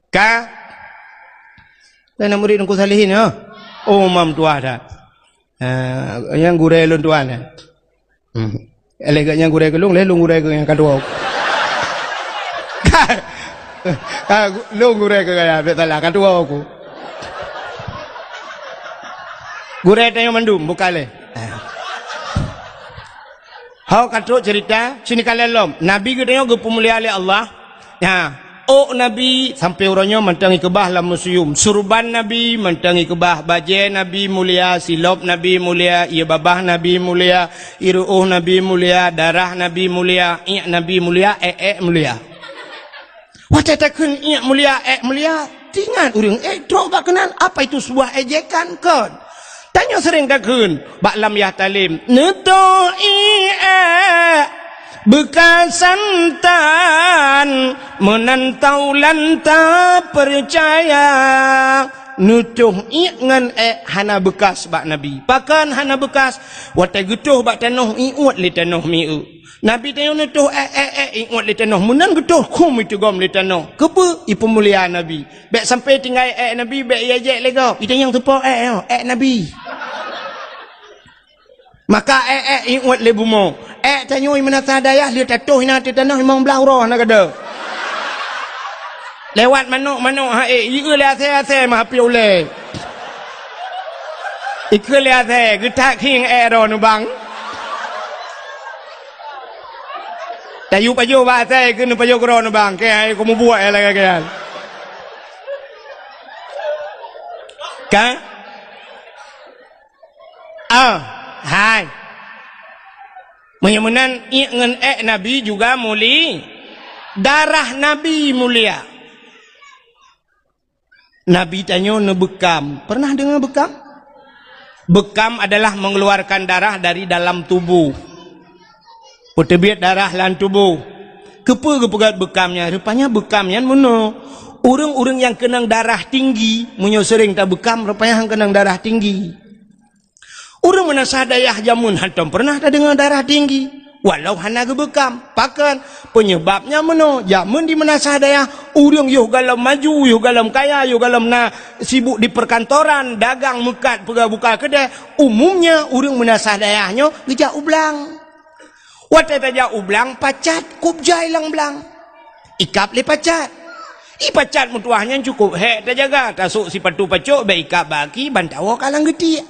Ka? Kan murid Teungku Salihin, ya? Oh, mam tuah dah. Ah, nyang gurée lôn tuan, eh. Hmm. Lé geuh nyang gurée keu lôn, lé lôn gurée keu nyang ka tuwoe. Ah, lôn gurée keu gaya, bèk salah, ka tuwoe ku. Gurée tanyoe mandum, bukan lé. Ah. Ho ka trok cerita, sini ka lom. Nabi geutanyoe geupeumulia lé Allah. Nyan, ôk Nabi sampoe uroe nyoe mantong ikeubah lam museum. Surban Nabi mantong ikeubah, bajée Nabi mulia, silop Nabi mulia, ié babah Nabi mulia, ié ruôh Nabi mulia, darah Nabi mulia, iék Nabi mulia, ék-ék mulia. Watée takheun iék mulia, ék mulia, teuingat ureuëng ék trok bak keunan, apa itu sebuah ejekan kon? Tanyoe seuréng takheun bak lam yah talem, "Neutôh iék ék beukasan tan, meunan taulan tapeucaya." Neutôh iék ngon ék hana beukas bak Nabi. Pakon hana beukas? Watée geutôh bak tanoh, iuet lé tanoh mieu. Nabi tanyoe neutôh ék, ék, ék, iuet lé tanoh, meunan geutôh khum iteugom lé tanoh. Keupeue? Ipeumulia Nabi. Bèk sampoe tinggai ék Nabi, bèk ijak lé gob. Itanyong teupo ék nyoe, ék Nabi. Maka ék, ék, iuet lé bumoe. Ék tanyoe meunasah dayah lheueh tatoh inan teuh tanoh limong blaih uroe hana gadôh. Lewat manok-manok ha ék, ieu lé asèe-asèe meuhapé ulèe. Ikeu lé asèe, geutak khieng ék droe neubang. Tayue pajoh bak asèe keu neupajoh keudroe neubang, keu hai kumubuek lagèe nyan. Ka? Ah, hai. Meunyoe meunan, iék ngon ék Nabi juga muli-, darah Nabi mulia. Nabi tanyoe neubeukam. Pernah deungoe beukam? Beukam adalah mengeluarkan darah dari dalam tubuh. Peuteubiet darah lam tuboh. Keupeue geupeugöt beukam nyan? Rupanya beukam nyan meunoe. Ureuëng-ureuëng nyang keunong darah tinggi, meunyoe seuréng tabeukam, rupanya han keunong darah tinggi. Ureuëng meunasah dayah jameun hantom peureunah tadeungoe darah tinggi, walau hana geubeukam. Pakon? Peunyeubabnya meunoe, jameun di meunasah dayah, ureuëng yoh gohlom maju, yoh gohlom kaya, yoh gohlom na sibuk di peukantoran, dagang meukat, peugah buka keudè, umumnya ureuëng meunasah dayah nyoe geujak u blang. Watée tajak u blang, pacat kub jai lam blang. Ikab lé pacat. I pacat meutuwah nyan cukôp hék tajaga, tasôk sipatu pacok bèk ikab bak aki, ban tawoe ka lam geutiek.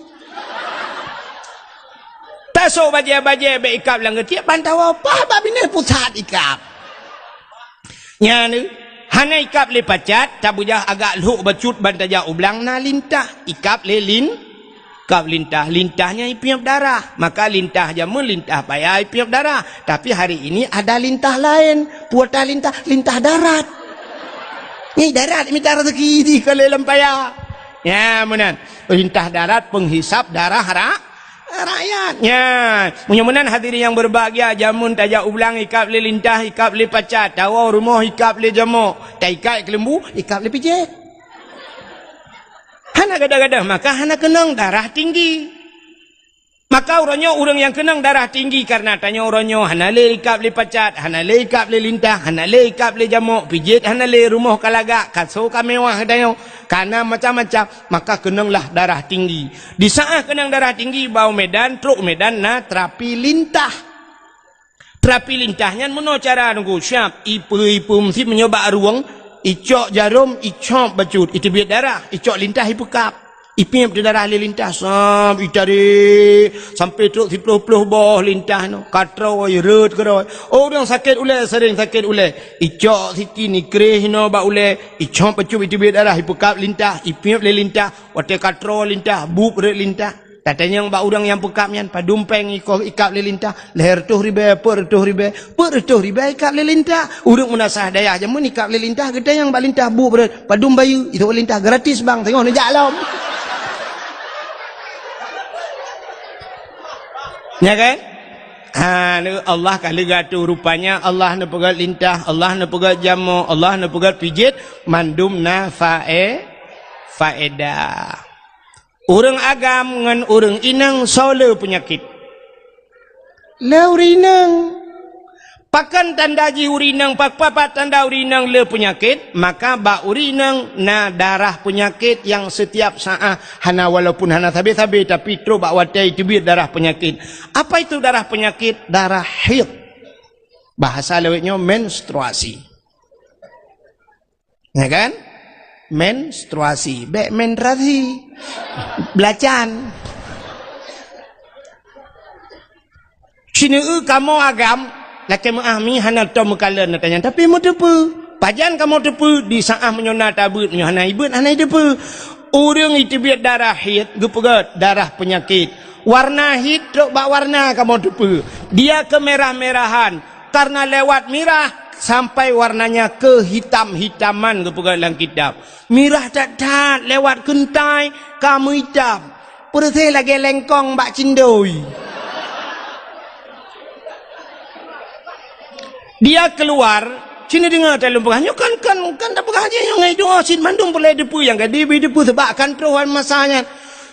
Tasôk bajée-bajée bèk ikab lam geutiek, ban tawoe paih bak binéh pusat ikab. Nyan, hana ikab lé pacat, tabeujah agak lhok bacut ban tajak u blang na lintah, ikab lé lin-, Kab lintah, lintah nyan ipiep darah. Maka lintah jameun lintah paya ipiep darah. Tapi hari ini ada lintah laén. Peue lintah? Lintah darat. Nyan darat mita rezeki di kali lam paya. Ya, meunan. Lintah darat penghisap darah ra-, rakyat. Ya, meunyoe meunan hadirin yang berbahagia, jameun tajak u blang ikab lé lintah, ikab lé pacat, tawoe rumoh ikab lé jamok, taikat keuleumbu, ikab lé pijet. Hana gadoh-gadoh, maka hana keunong darah tinggi. Maka uroe nyoe ureuëng nyang keunong darah tinggi kareuna tanyoe uroe nyoe hana lé ikab lé pacat, hana lé ikab lé lintah, hana lé ikab lé jamok, pijet hana lé, rumoh ka lagak, kaso ka mewah tanyoe, kana macam-macam, maka keunonglah darah tinggi. Di saát keunong darah tinggi, bak u Medan, trok u Medan na terapi lintah. Terapi lintah nyan meunoe cara Teungku, siab, ipeue-ipeue meusi meunyoe bak rueng, icok jarôm, icop bacut, iteubiet darah, icok lintah ipeukab. Ipiep darah lé lintah, sab, itarék, sampoe trok siploh-ploh boh lintah nyoe, ka troe, rhot keudroe. Oh, ureuëng sakét ulèe, seuréng sakét ulèe. Icok sikin, ikréh inoe bak ulèe, icop bacut, iteubiet darah, ipeukab lintah, ipiep lé lintah, watèe ka troe lintah, buet rhot lintah. Tatanyong bak ureuëng nyang peukab nyan, padum péng ikoh ikab lé lintah, lhèe reutôh ribèe, peuet reutôh ribèe, peuet reutôh ribèe ikab lé lintah. Ureuëng meunasah dayah jameun ikab lé lintah, geutanyong bak lintah buet rhot, padum bayeue, itu lintah gratis bang, teungoh neujak lom. Ya kan? Ha, Allah ka leuga tu rupanya, Allah neupeugöt lintah, Allah neupeugöt jamok, Allah neupeugöt pijet, mandum na fae-, faedah. Ureuëng agam ngon ureuëng inong soe le peunyakét? Le ureuëng inong. Pakon tanda jih ureueng inong, pak-, papat tanda ureueng inong le peunyakét? Maka bak ureueng inong na darah peunyakét nyang setiap saát hana, walaupun hana sabe-sabe, tapi trok bak watèe teubiet darah peunyakét. Apa itu darah peunyakét? Darah haid. Bahasa lawét nyoe menstruasi. Ya kan? Menstruasi. Bèk menstruasi. Belacan. Sineue kamoe agam, lakèe meu'ah mi hana tom meukalon ata nyan, tapi meuteupeue. Pajan kamoe teupeue? Di saát meunyoe na tabeuet, meunyoe hana ibeuet, hana jiteupeue. Ureueng iteubiet darah haid, geupeugèt darah peunyakét. Warna haid trok bak warna kamoe teupeue. Dia kemerah-merahan. Karena lewat mirah sampai warnanya kehitam-hitaman, geupeugah lam kitab. Mirah that-that lewat keuntai ka meuitam. Peureuséh lagèe lengkong bak cindoi. Dia keluar, sini deungö talôn peugah. Nyoe kan, kan, kan tapeugah jih nyoe ngon doa cit mandum peureulèe teupeue nyang ka dibi teupeue, sabab kan troh masa nyan.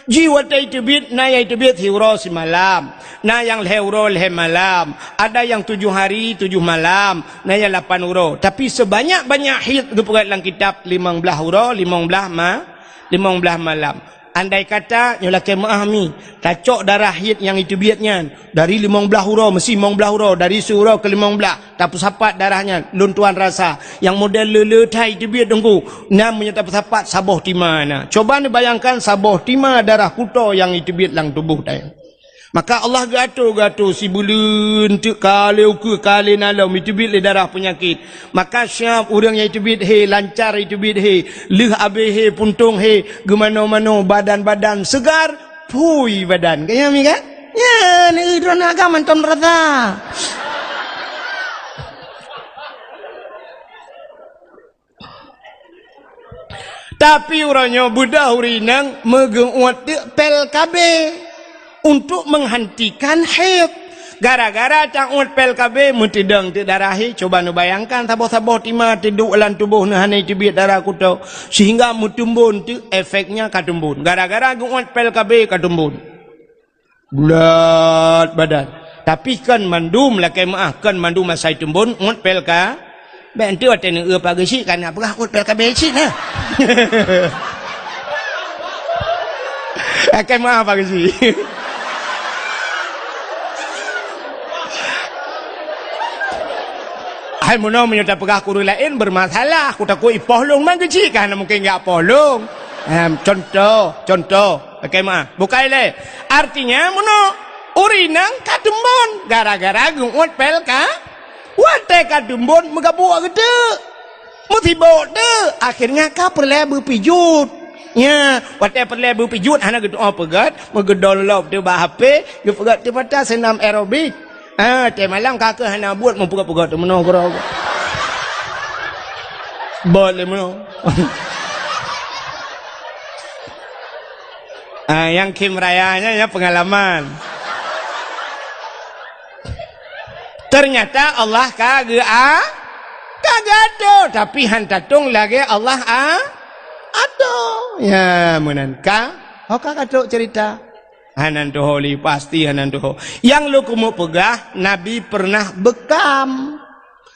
Jih watèe teubiet, na nyang teubiet siuroe simalam, na nyang lhèe uroe lhèe malam, ada nyang tujoh hari tujoh malam, na nyang lapan uroe. Tapi sebanyak-banyak haid geupeugah lam kitab limong blaih uroe, limong blaih ma-, limong blaih malam. Andai kata nyoe lakèe meu'ah mi, tacok darah haid nyang iteubiet nyan, dari limong blaih uroe, meusi limong blaih uroe, dari siuroe keu limong blaih, tapeusapat darah nyan, lôn tuan rasa. Nyang model le-le that iteubiet Teungku, na meunyoe tapeusapat saboh tima na. Coba neubayangkan saboh tima darah kuto nyang iteubiet lam tuboh tanyoe. Maka Allah geuato-geuato sibuleuen teuk ka lhèe ukeue ka lhèe nalom iteubiet lé darah peunyakét. Maka siap ureueng nyang iteubiet he, lancar iteubiet he, lheueh abéh he, puntông he, geumano-mano, badan-badan segar, phui badan. Ka nyan mi kan? Nyan, eh, droeneuh agam mantong rasa. Tapi uroe nyoe beudôh ureueng inong meugeu'uet teuk pil K B untuk menghentikan haid. Gara-gara tauet pil K B meuteudong teuk darah haid, cuba neubayangkan saboh-saboh tima teuduek lam tuboh neuh hana iteubiet darah kuto, sehingga meuteumbon teuk efeknya ka teumbon. Gara-gara geu'uet pil K B ka teumbon. Bulat badan. Tapi kon mandum lakèe meu'ah, kon mandum asai teumbon uet pil K B. Bèk enteuk watèe neueu pageue cit, ka na peugah uet pil K B cit na. Lakèe meu'ah pageue cit. Hai meunoe meunyoe tapeugah keu ureueng laén bermasalah, kutakot ipoh lôn, meunan cit ka hana mungken jak poh lôn. Em, contoh, contoh. Lakèe meu'ah. Bukai lé. Artinya meunoe, ureueng inong ka teumbon gara-gara geu'uet pil K B. Watèe ka teumbon meugabuk geuteuk. Meusibok teuk, akhirnya ka peureulèe beupijot. Nya, watèe peureulèe beupijot hana geutu'oh peugèt, meugeudon lop teuk bak H P, geupeugèt teuk pata seunam aerobik. Ah, watèe malam ka keuh hana buet meupeugèt-peugèt teuk meunoe keudroe. Bot lé meunoe. Ah, nyang khém raya nyan, nyan peungalaman. Ternyata Allah ka geu-, a-, ka geuato, tapi han tatong lagèe Allah a-, ato. Ya, meunan ka. Ho ka katrok cerita. Hana tuho lé, pasti hana tuho. Nyang lôn keumeung peugah, Nabi pernah beukam.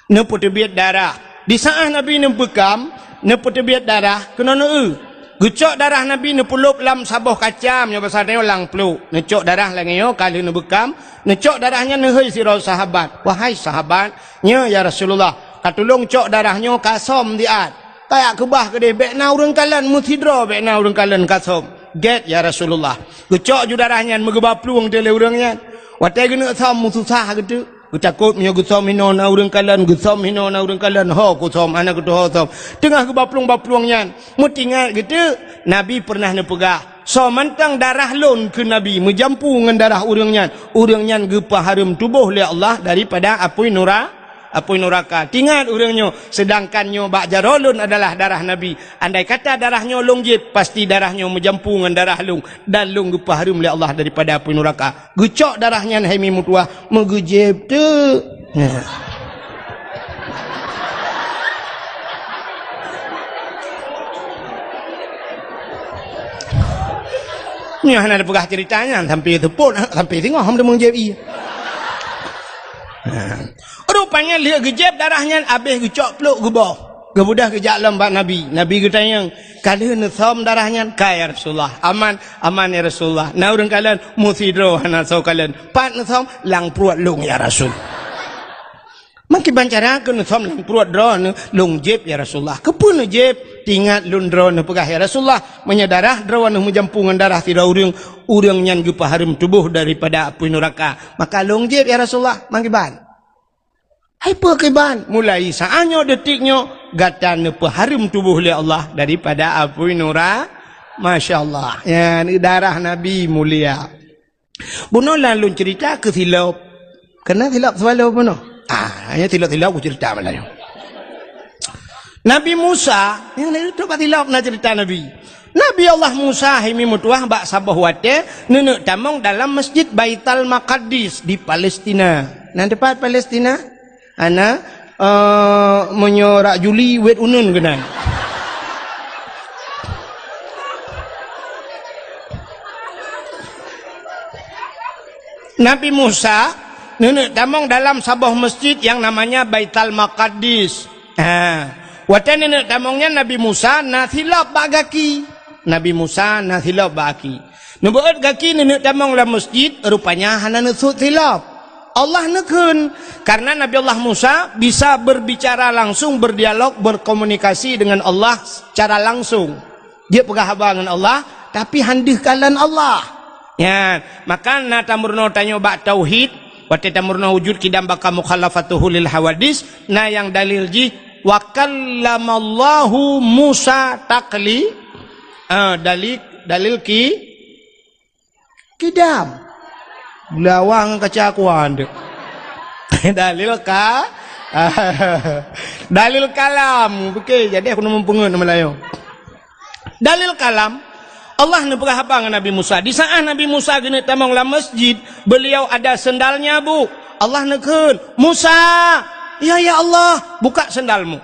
Neupeuteubiet darah. Di saát Nabi neubeukam, neupeuteubiet darah, keunoe neueu. Geucok darah Nabi neupeulop lam saboh kacam, nyoe basa tanyoe lam pluek. Neucok darah lagèe nyoe ka lheueh neubeukam, neucok darah nyan neuhôi sidroe sahabat. "Wahai sahabat, nyoe ya Rasulullah, ka tulông cok darah nyoe ka som siat. Kajak keubah keudéh, bèk na ureueng kalon, meusidroe bèk na ureueng kalon ka som." "Gèt ya Rasulullah." Geucok ju darah nyan meugeubaplueng teuk lé ureueng nyan. Watèe geuneuk som meususah geuteuk. Geutakot meunyoe geusom hinoe na ureueng kalon, geusom hinoe na ureueng kalon, ho kusom, hana geutuho som. Teungoh geubaplueng-baplueng nyan, meutingat geuteuk, Nabi pernah neupeugah, "Soe mantong darah lôn," kheun Nabi, "meujampu ngon darah ureueng nyan, ureueng nyan geupeuhareuem tuboh lé Allah daripada apui nura-, apui nuraka." Tingat ureueng nyoe, seudangkan nyoe bak jaroe lôn adalah darah Nabi. Andai kata darah nyoe lôn jieb, pasti darah nyoe meujampu ngon darah lôn, dan lôn geupeuhareuem lé Allah daripada apui nuraka. Geucok darah nyan hai mi meutuwah, meugeujieb teuk. Nyoe hana tapeugah cerita nyan, sampai seupôt, sampai singoh hom teumeung jieb ie. Rupanya lheueh geujép darah nyan, abéh geucok plôk geuboh. Geubeudôh geujak lom bak Nabi. Nabi geutanyong, "Ka lheueh neusöm darah nyan?" "Ka, ya Rasulullah." "Aman?" "Aman, ya Rasulullah." Na ureuëng kalon, "Meusidroe hana soe kalon." "Pat neusöm?" "Lam pruet lôn, ya Rasul." "Meukiban cara keuneusöm lam pruet droeneuh?" "Lôn jép, ya Rasulullah." "Keupeue neujép?" "Teuingat lôn droeneuh peugah, ya Rasulullah, meunyoe darah droeneuh meujampue ngon darah sidroe ureuëng, ureuëng nyan geupeuhareuem tuboh daripada apui nuraka. Maka lôn jép, ya Rasulullah." "Meukiban?" "Hai peue kiban?" "Mulai saát nyoe, detik nyoe, gata neupeuhareuem tuboh lé Allah daripada apui nura-," Masya Allah. Nyan darah Nabi mulia. Bunoe lôn ceurita keu silop. Keunan silop seuwalo bunoe. Ah, nyan silop-silop kuceurita malam nyoe. Nabi Musa, nyang na trok bak silop na ceurita Nabi. Nabi Allah Musa himi meutuwah bak saboh watée neuneuk tamong dalam Masjid Baital Maqaddis di Palestina. Nan teumpat Palestina? Hana, eh, meunyoe rak Juli, wet uneuen keunan. Nabi Musa neuneuk tamong dalam saboh masjid yang namanya Baital Maqaddis. Ha, watée neuneuk tamong nyan Nabi Musa na silop bak gaki. Nabi Musa na silop bak gaki. Neubeuet gaki neuneuk tamong lam masjid, rupanya hana neusut silop. Allah neukheun, karena Nabi Allah Musa bisa berbicara langsung, berdialog, berkomunikasi dengan Allah secara langsung. Dia peugah haba ngon Allah, tapi han deuh kalon Allah. Nyan, maka na tameurunoe tanyoe bak tauhid, watée tameurunoe wujud qidam baqa mukhalafatuhu lil hawadis, na nyang dalil jih, "Wa kallamallahu Musa takli-," ah, dalil, dalil ki-, Qidam. Lawang kaca kuan tu. Dalil ka-, dalil kalam. Oke, jadi aku neumeupeungeut nama layu. Dalil kalam, Allah neupeugah haba ngon Nabi Musa. Di saat Nabi Musa geuneuk tamong lam masjid, beliau ada sendalnya, Bu. Allah neukheun, "Musa!" "Ya, ya Allah." "Buka sendalmu."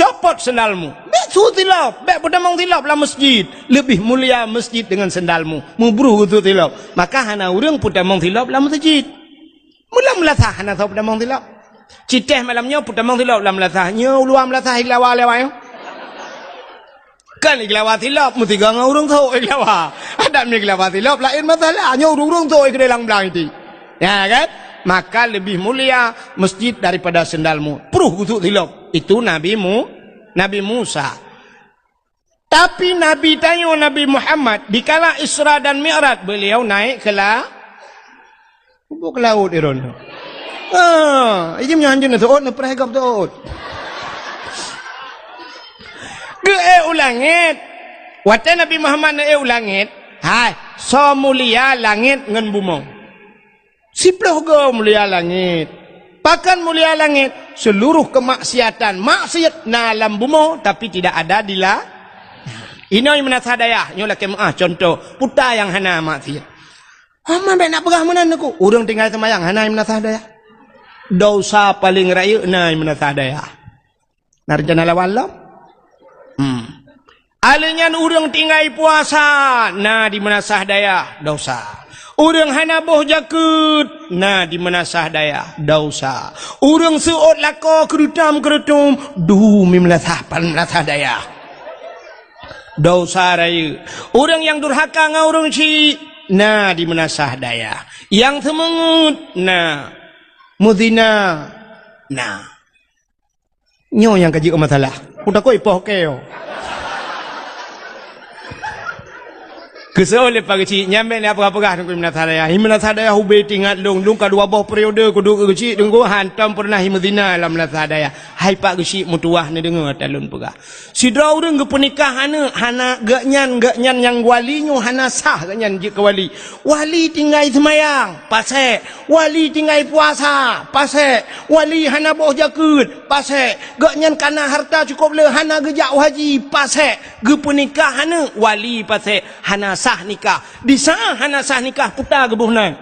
Copot sendalmu. Bék su tilop, bék peutamong tilop lam masjid. Leubeh mulia masjid deungon sendalmu. Meubruh geusu tilop. Maka hana ureuëng peutamong tilop lam masjid. Mula meulasah hana soe peutamong tilop. Citeh malam nyoe peutamong tilop lam meulasah. Nyoe uluwa meulasah iglawa lewat nyoe. Kan iglawa tilop meusigoe ngon ureuëng sôk iglawa. Adak mi iglawa tilop laén masalah. Nyoe ureuëng-ureuëng sôk iglawa lam blang iti. Ya kan? Maka lebih mulia masjid daripada sendalmu. Pruh gusuk silop. Itu Nabi Mu-, Nabi Musa. Tapi Nabi tanyoe Nabi Muhammad, dikala Isra dan Mi'raj, beliau naik ke la-, ke laut, Iron. Ah, ijim nyoh hanjeuet na teuôt, na preh gop teuôt. Geuék u langét. Watée Nabi Muhammad neuék u langét, hai, soe mulia langét ngon bumoe. Siploh goe mulia langét. Pakon mulia langét? Seluruh kemaksiatan, maksiat na lam bumoe, tapi tidak ada di la-, inoe meunasah dayah, nyoe lakée meuáh contoh, peue nyang hana maksiat. Hama bék nak peugah meunan aku. Ureuëng tinggai seumayang hana meunasah dayah. Dosa paleng rayeuk na meunasah dayah. Na rencana lawan lom? Hmm. Alèh nyan ureuëng tinggai puasa na di meunasah dayah, dosa. Ureuëng hana boh jakeuet na di meunasah dayah, dosa. Ureuëng seuôt lakoe keureutôm-keureutôm, du mi meunasah pan meunasah dayah, dosa rayeuk. Ureuëng nyang durhaka ngon ureuëng syik na di meunasah dayah. Nyang seumeungeut na, meuzina na. Nyoe nyang ka jeuet masalah. Ku takot ipoh keu. Keusoe lé Pak Geuchik, nyan bék lé peugah-peugah Teungku Imam Nasah Dayah. Imam Nasah Dayah ubé teuingat lôn, lôn ka dua boh periode kuduek keu Geuchik Teungku, hantom peureunah imeuzinah lam Nasah Dayah. Hai Pak Geuchik, meutuwah neudeungoe ata lôn peugah. Sidroe ureuëng geupeunikah aneuëk, hana geuhnyan, geuhnyan nyang wali nyoe hana sah geuhnyan jeuet keu wali. Wali tinggai seumayang, pasék. Wali tinggai puasa, pasék. Wali hana boh jakeuet, pasék. Geuhnyan kana hareuta cukôp le, hana geujak u haji, pasék. Geupeunikah aneuëk, wali pasék. Hana sah nikah. Di saát hana sah nikah, peue geuboh nan?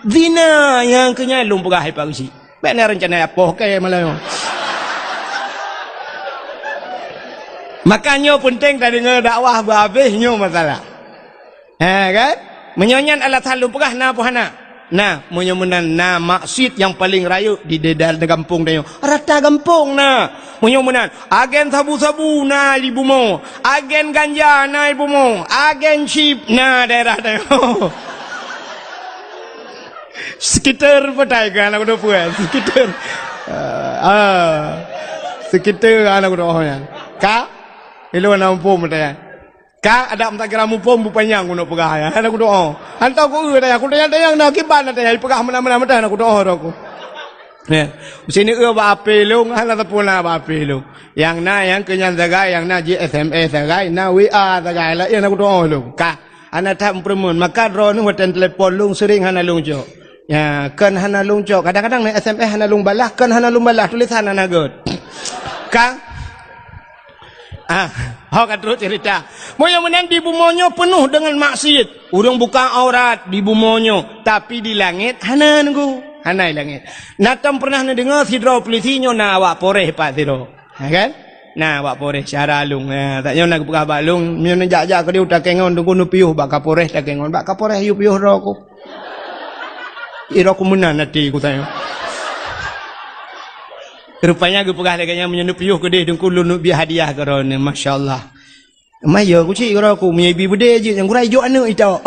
Zina. Nyang keu nyan lôn peugah hai Pak Geuchik. Bék na rencana ipoh keu malam nyoe. Maka nyoe peunteng tadeungoe dakwah beuhabéh nyoe masalah. Ha kan? Meunyoe nyan alasan lôn peugah na peue hana? Nah, meunyoe meunan na maksiet nyang paleng rayeuk di daerah gampông tanyoe. Rata gampông na. Meunyoe meunan, agen sabu-sabu na di bumoe, agen ganja na di bumoe, agen chip na daerah tanyoe. Sekitar patai kan aku dah puas. Sekitar. Ah, ah. Sekitar anak aku dah nyan. Ka? Ilong na muphom patai. Ka ada meutakira muphom bu panyang keuneuk peugah nyan. Anak aku dah. Hantar ku eu dah aku tanya-tanya na kiban na tanya peugah meunan-meunan meutai anak aku dah aku. Ya. Sini eu bak ape long, hana tapuna bak ape long. Yang na yang keu nyan sagai, yang na ji S M S sagai, na W A sagai. Lah, ya, anak aku dah long. Ka. Hana that meupeureumeun, maka droeneuh watèe telepon lôn sering hana lôn cok. Ya, kon hana lôn cok. Kadang-kadang na S M S hana lôn balah, kon hana lôn balah, tulisan hana gèt. Ka? Ah, ho ka trok cerita. Meunyoe meunan di bumoe nyoe peunoh deungon maksiet. Ureueng buka aurat di bumoe nyoe, tapi di langèt hana nunggu. Hana di langèt. Na tom pernah neudeungoe sidroe polisi nyoe na awak Polres pat sidroe. Ha, kan? Nah, bak Polres syara lôn. Ha, tak nyoe na geupeugah bak lôn, meunyoe neujak-jak keudeh u Takengon, Teungku neupiôh bak Kapolres Takengon. Bak Kapolres yue piôh droe ku. Ih, droe ku meunan até ku tanyong. Rupanya geupeugah lagèe nyan, meunyoe neupiôh keudeh Teungku lôn neubri hadiah keu droeneuh. Masya Allah. Maya ku cit keudroe ku, meunyoe ibi beudé jeuet nyang gurèe jok aneuk itok.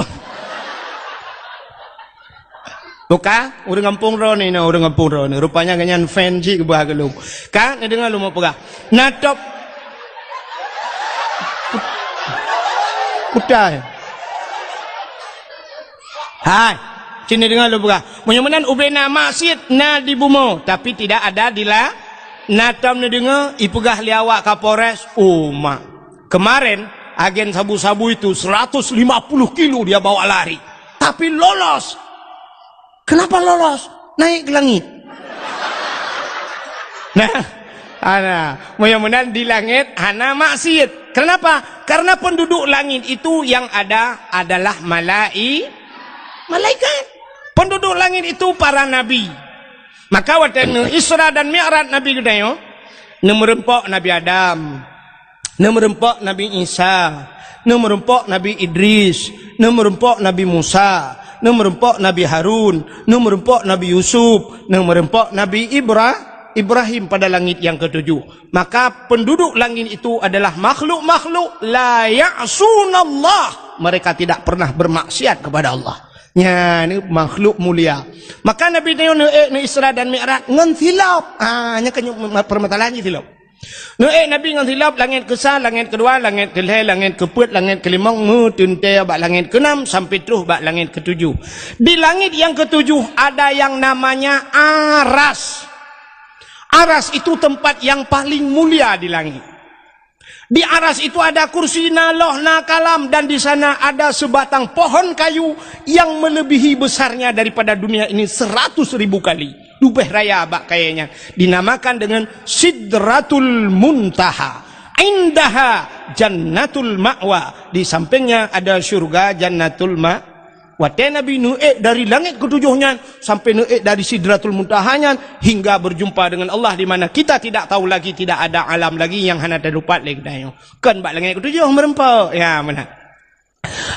Buka, ureueng gampông droeneuh, ureueng gampông droeneuh. Rupanya gobnyan fan cit geuba keu lôn. Ka, neudeungoe lôn peugah. Na top. Kutai. Hai, cit neudeungoe lôn peugah. Meunyoe meunan ubé na maksiet na di bumoe, tapi tidak ada di la-, na tom neudeungoe ipeugah lé awak Kapolres, oh mak. Kemarin, agen sabu-sabu itu seratus lima puluh kilo dia bawa lari. Tapi lolos. Kenapa lolos? Naik ke langit. Nah, ana, meunyoe meunan di langèt hana maksiet. Kenapa? Karena penduduk langit itu yang ada adalah malai-, malaikat. Penduduk langit itu para nabi. Maka watèe neu Isra dan Mi'raj Nabi geutanyoe, neumeureumpok Nabi Adam, neumeureumpok Nabi Isa, neumeureumpok Nabi Idris, neumeureumpok Nabi Musa, neumeureumpok Nabi Harun, neumeureumpok Nabi Yusuf, neumeureumpok Nabi Ibra-, Ibrahim pada langit yang ketujuh. Maka penduduk langit itu adalah makhluk-makhluk la ya'sunallah. Mereka tidak pernah bermaksiat kepada Allah. Nyan makhluk mulia. Maka Nabi tanyoe neuék neu Isra dan Mi'raj ngon silop. Ah, nyan keuh permasalahan jih silop. Neuék Nabi ngon silop, langét keusa, langét keudua, langét keulhèe, langét keupeuet, langét keulimong, meuteuntèe bak langét keunam sampai troh bak langét keutujoh. Di langét nyang keutujoh ada yang namanya Aras. Aras itu tempat yang paling mulia di langit. Di Aras itu ada kursi, na loh, na kalam, dan di sana ada sebatang pohon kayu yang melebihi besarnya daripada dunia ini seratus ribu kali. Leubeh raya bak kayèe nyan. Dinamakan dengan Sidratul Muntaha. Indaha Jannatul Ma'wa. Di sampingnya ada syurga Jannatul Ma-, Watèe Nabi neuék dari langét keutujoh nyan sampai neuék dari Sidratul Muntaha nyan hingga berjumpa dengan Allah, di mana kita tidak tahu lagi, tidak ada alam lagi nyang hana teudapat lé geutanyoe. Kon bak langét keutujoh meureumpok. Ya, meunan.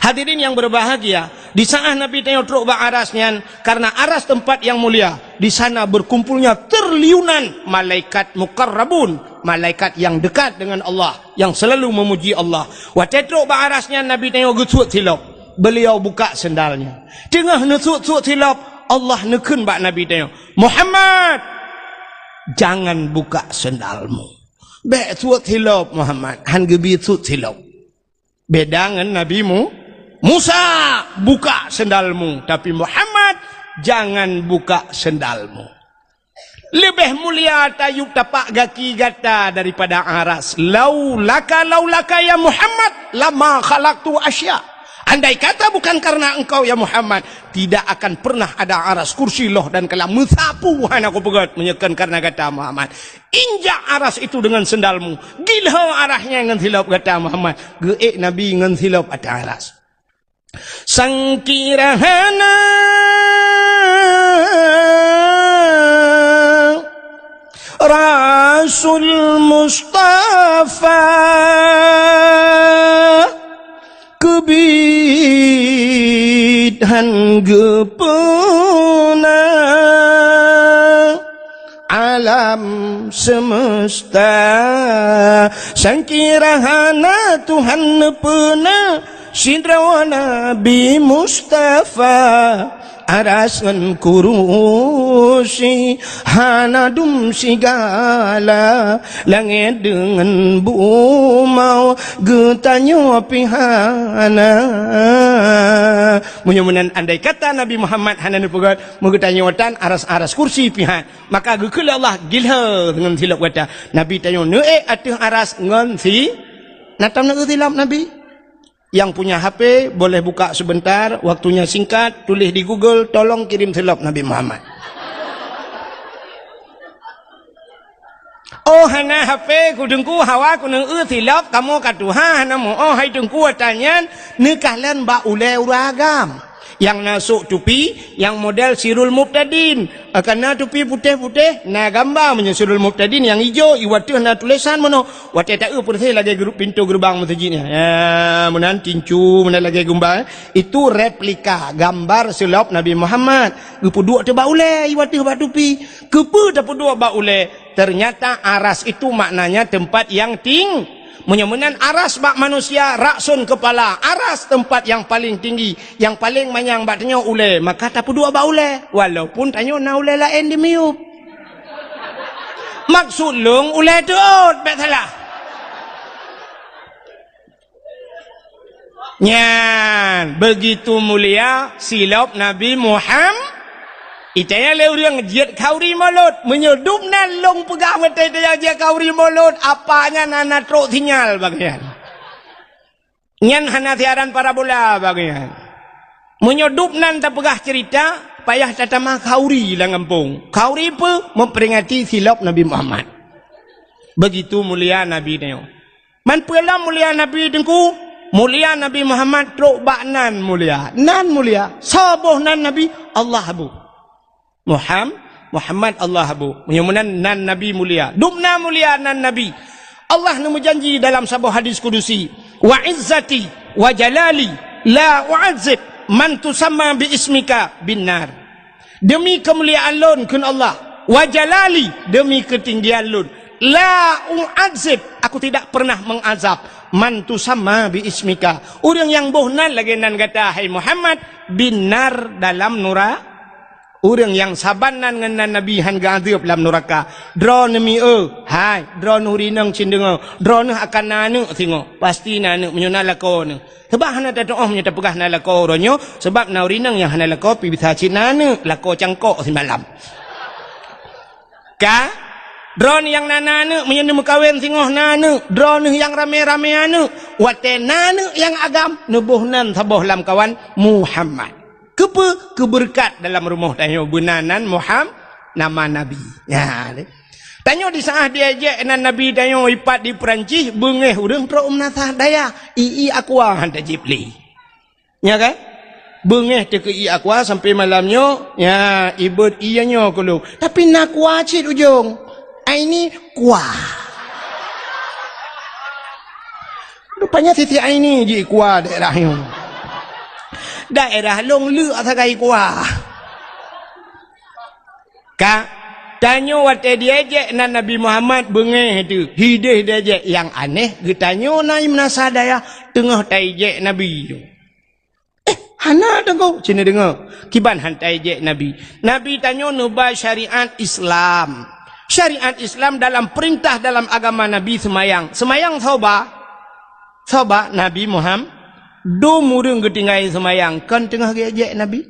Hadirin yang berbahagia, di saat Nabi tanyoe trok bak Aras nyan, karena Aras tempat yang mulia, di sana berkumpulnya triliunan malaikat muqarrabun, malaikat yang dekat dengan Allah, yang selalu memuji Allah. Watèe trok bak Aras nyan, Nabi tanyoe geusuet silop. Beliau buka sendalnya. Teungoh neusuet-suet silop, Allah neukheun bak Nabi tanyoe, "Muhammad, jangan buka sendalmu." Bèk suet silop, Muhammad. Han geubi suet silop. Beda ngon Nabi Mu-, Musa, "Buka sendalmu." Tapi Muhammad, "Jangan buka sendalmu." Leubeh mulia tayueb tapak gaki gata daripada Aras. Laulaka, laulaka ya Muhammad, lama khalaqtu asya. Andai kata bukan karena engkau ya Muhammad, tidak akan pernah ada Aras, kursi, loh dan kalam meusapu hana kupeugèt meunyoe kon karena gata Muhammad. Injak Aras itu dengan sendalmu. Gilho Aras nyan ngon silop gata Muhammad. Geuék Nabi ngon silop ateueh Aras. Sangkira hana Rasul Mustafa keubi Cit han geupeuna alam semesta, sangkira hana Tuhan neupeuna sidroe Nabi Mustafa. Aras ngon kurusi hana dum sigala, langét deungon bumoe geutanyoe pih hana. Meunyoe meunan, andai kata Nabi Muhammad hana neupeugét, meugeutanyoe tan aras-aras kursi pih han, maka geukheun lé Allah gilhée ngon silop gata. Nabi tanyoe neuék ateueh aras ngon si, na tam neuék silop Nabi. Yang punya H P boleh buka sebentar, waktunya singkat, tulis di Google, "Tolong kirim silop Nabi Muhammad." Oh, hana H P ku Teungku, hawa ku neueu silop, kamoe ka tuha hana meu. Oh, hai Teungku, ata nyan neukalon bak ulée ureuëng agam. Nyang na sôk tupi, nyang model Sirul Mubtadin. Akan na tupi putéh-putéh, na gamba meunyoe Sirul Mubtadin nyang ijo, i wateueh na tulésan meunoe. Watée taeu peureséh lagée gru-, pintoe geureubang meuseujid nyan. Ya, meunan tincu, meunan lagée gumba, eh. Itu replika gambar silop Nabi Muhammad. Geupeuduek teuh bak ulée, i wateueh bak tupi. Keupeue tapeuduek bak ulée? Ternyata aras itu maknanya tempat yang ting-, meunyoe meunan aras bak manusia, rakson kepala, aras tempat yang paling tinggi, yang paling manyang bak tanyoe ulée, maka tapeuduek bak ulée, walaupun tanyoe na ulée laén di miyueb. Maksud lôn ulée teuôt, bék salah. Nyan, begitu mulia silop Nabi Muham-, itanya lé ureuëng jeuet khauri mulod. Meunyoe dum nan lôn peugah watée itanya jeuet khauri mulod, apa nyan hana trok sinyal bagian. Nyan hana siaran parabola bagian. Meunyoe dum nan tapeugah cerita, payah tatama khauri lam gampông. Khauri peue? Memperingati silop Nabi Muhammad. Begitu mulia Nabi nyoe. Man peue lom mulia Nabi Teungku? Mulia Nabi Muhammad trok bak nan mulia. Nan mulia. Soe boh nan Nabi? Allah boh. Muham-, Muhammad Allah boh. Meunyoe meunan nan Nabi mulia. Dum na mulia nan Nabi. Allah neumeujanji dalam saboh hadis kudusi, "Wa izzati wa jalali la u'azzib man tusamma bi ismika bin nar." Demi keumuliaan lôn, kheun Allah, wa jalali, demi keutinggian lôn, la u'azzib, aku tidak pernah mengazab, man tusamma bi ismika, ureuëng nyang boh nan lagée nan gata, hai Muhammad, bin nar, dalam nura-, ureuëng nyang saban nan ngon nan Nabi han geuazeueb lam nuraka. Droeneuh mieu, hai, droeneuh rineueng cit deungoe, droeneuh akan na aneuëk singoh, pasti na aneuëk meunyoe na lakoe neuh. Sabab hana tatuoh meunyoe tapeugah na lakoe uroe nyoe, sabab na ureuëng nyang hana lakoe pih bisa cit na aneuëk, lakoe cangkok simalam. Ka? Droeneuh nyang na, na aneuëk, meunyoe neumeukawen singoh na aneuëk, droeneuh nyang ramé-ramé aneuëk, watée na aneuëk nyang agam, neuboh nan saboh lamkawan Muhammad. Keupeue? Keubeureukat dalam rumoh tanyoe beuna nan Muham-, nama Nabi. Nyan. Tanyoe di saát diejek nan Nabi tanyoe ipat di Peurancih, beungéh ureuëng trok meunasah dayah, ié aqua han tajib lé. Nya kan? Beungéh teuh keu ié aqua sampai malam nyoe, nya, ibeuet ié nyoe keu lôn. Tapi na aqua cit ujong. Ai ni aqua. Rupanya sisi ai ni ji aqua daerah nyoe. Daerah lôn leuk sagai aqua. Ka, tanyoe watée diejek nan Nabi Muhammad beungéh teuh, hideh diejek. Nyang aneh, geutanyoe na meunasah dayah teungoh taijek Nabi nyoe. Eh, hana Teungku, cit neudeungoe. Kiban han taijek Nabi. Nabi tanyoe neuba syariat Islam. Syariat Islam dalam peurintah dalam agama Nabi seumayang. Seumayang soe ba? Soe ba? Nabi Muhammad. Dum ureuëng geutinggai seumayang, kon teungoh geuejek Nabi.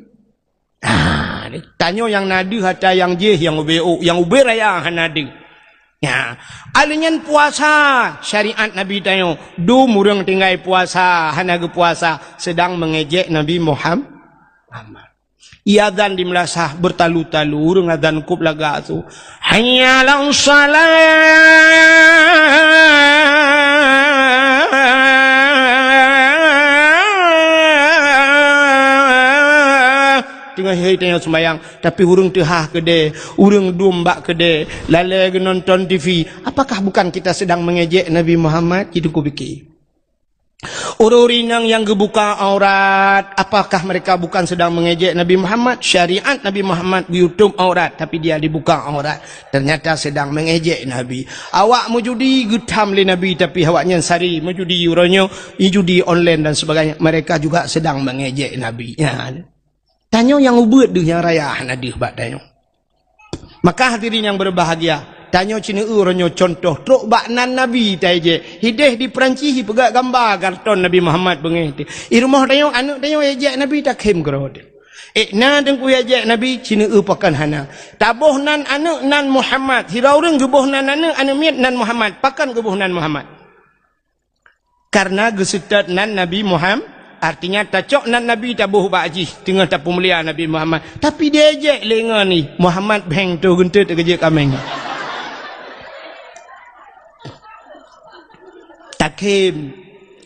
Ah, tanyoe nyang na deuh ata nyang jéh, nyang ubé ôk, nyang ubé raya hana deuh. Nya, aleuh nyan puasa, syariat Nabi tanyoe, dum ureuëng tinggai puasa, hana geupuasa, seudang meungejek Nabi Muham-, Muhammad. Ié azan di meulasah beutalu-talu, ureuëng azan kôb lagak su. Hayya 'alas shalah. Teungoh hai tanyoe seumayang, tapi ureuëng teuhah keudè, ureuëng dum bak keudè, lalè geunonton T V. Apakah bukan kita sedang mengejek Nabi Muhammad? Itu kupikir. Ureuëng inong nyang geubuka aurat, apakah mereka bukan sedang mengejek Nabi Muhammad? Syariat Nabi Muhammad geuyue tuem aurat, tapi dia dibuka aurat. Ternyata sedang mengejek Nabi. Awak meujudi geutham lé Nabi, tapi awaknyan sari meujudi uroe nyoe, judi online dan sebagainya. Mereka juga sedang mengejek Nabi. Ya. Tanyoe nyang ubeuet deuh nyang raya hana deuh bak tanyoe. Maka hadirin yang berbahagia, tanyoe ceuneuk uroe nyoe contoh trok bak nan Nabi taejek. Hideh di Perancis ipeugah gamba karton Nabi Muhammad beungéh teuh. I rumoh tanyoe, aneuëk tanyoe ejek Nabi takhém keudroe teuh. Eh, na teungku ejek Nabi ceuneuk pakon hana. Taboh nan aneuëk nan Muhammad. Sidroe ureuëng geuboh nan aneuëk, aneuëk miet nan Muhammad. Pakon geuboh nan Muhammad? Karena geuseutôt nan Nabi Muhammad, artinya tacok nan Nabi taboh bak jih, teungoh tapeumulia Nabi Muhammad. Tapi diejek lé ngon ni, Muhammad bheng toh geunteut keujeuet kaméng. Takhém,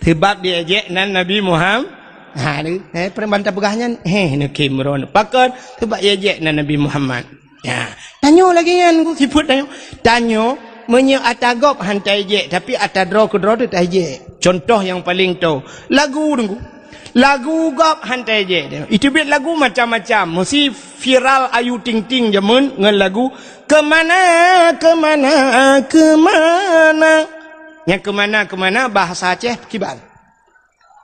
sebab diejek nan Nabi Muhammad. Ha, ni, eh, peureuman tapeugah nyan, heh, neukhém droeneuh. Pakon, sebab diejek nan Nabi Muhammad. Ya, tanyoe lagée nyan ku sifeuet tanyoe. Tanyoe meunyoe ata gob han taejek, tapi ata droe keudroe teuh taejek. Contoh nyang paleng toe, lagu teungku. Lagu gob han taejek. Iteubiet lagu macam-macam. Meusi viral Ayu Ting Ting jameun ngon lagu Keumana, Keumana, Keumana. Nyang keumana-keumana bahasa Aceh kiban.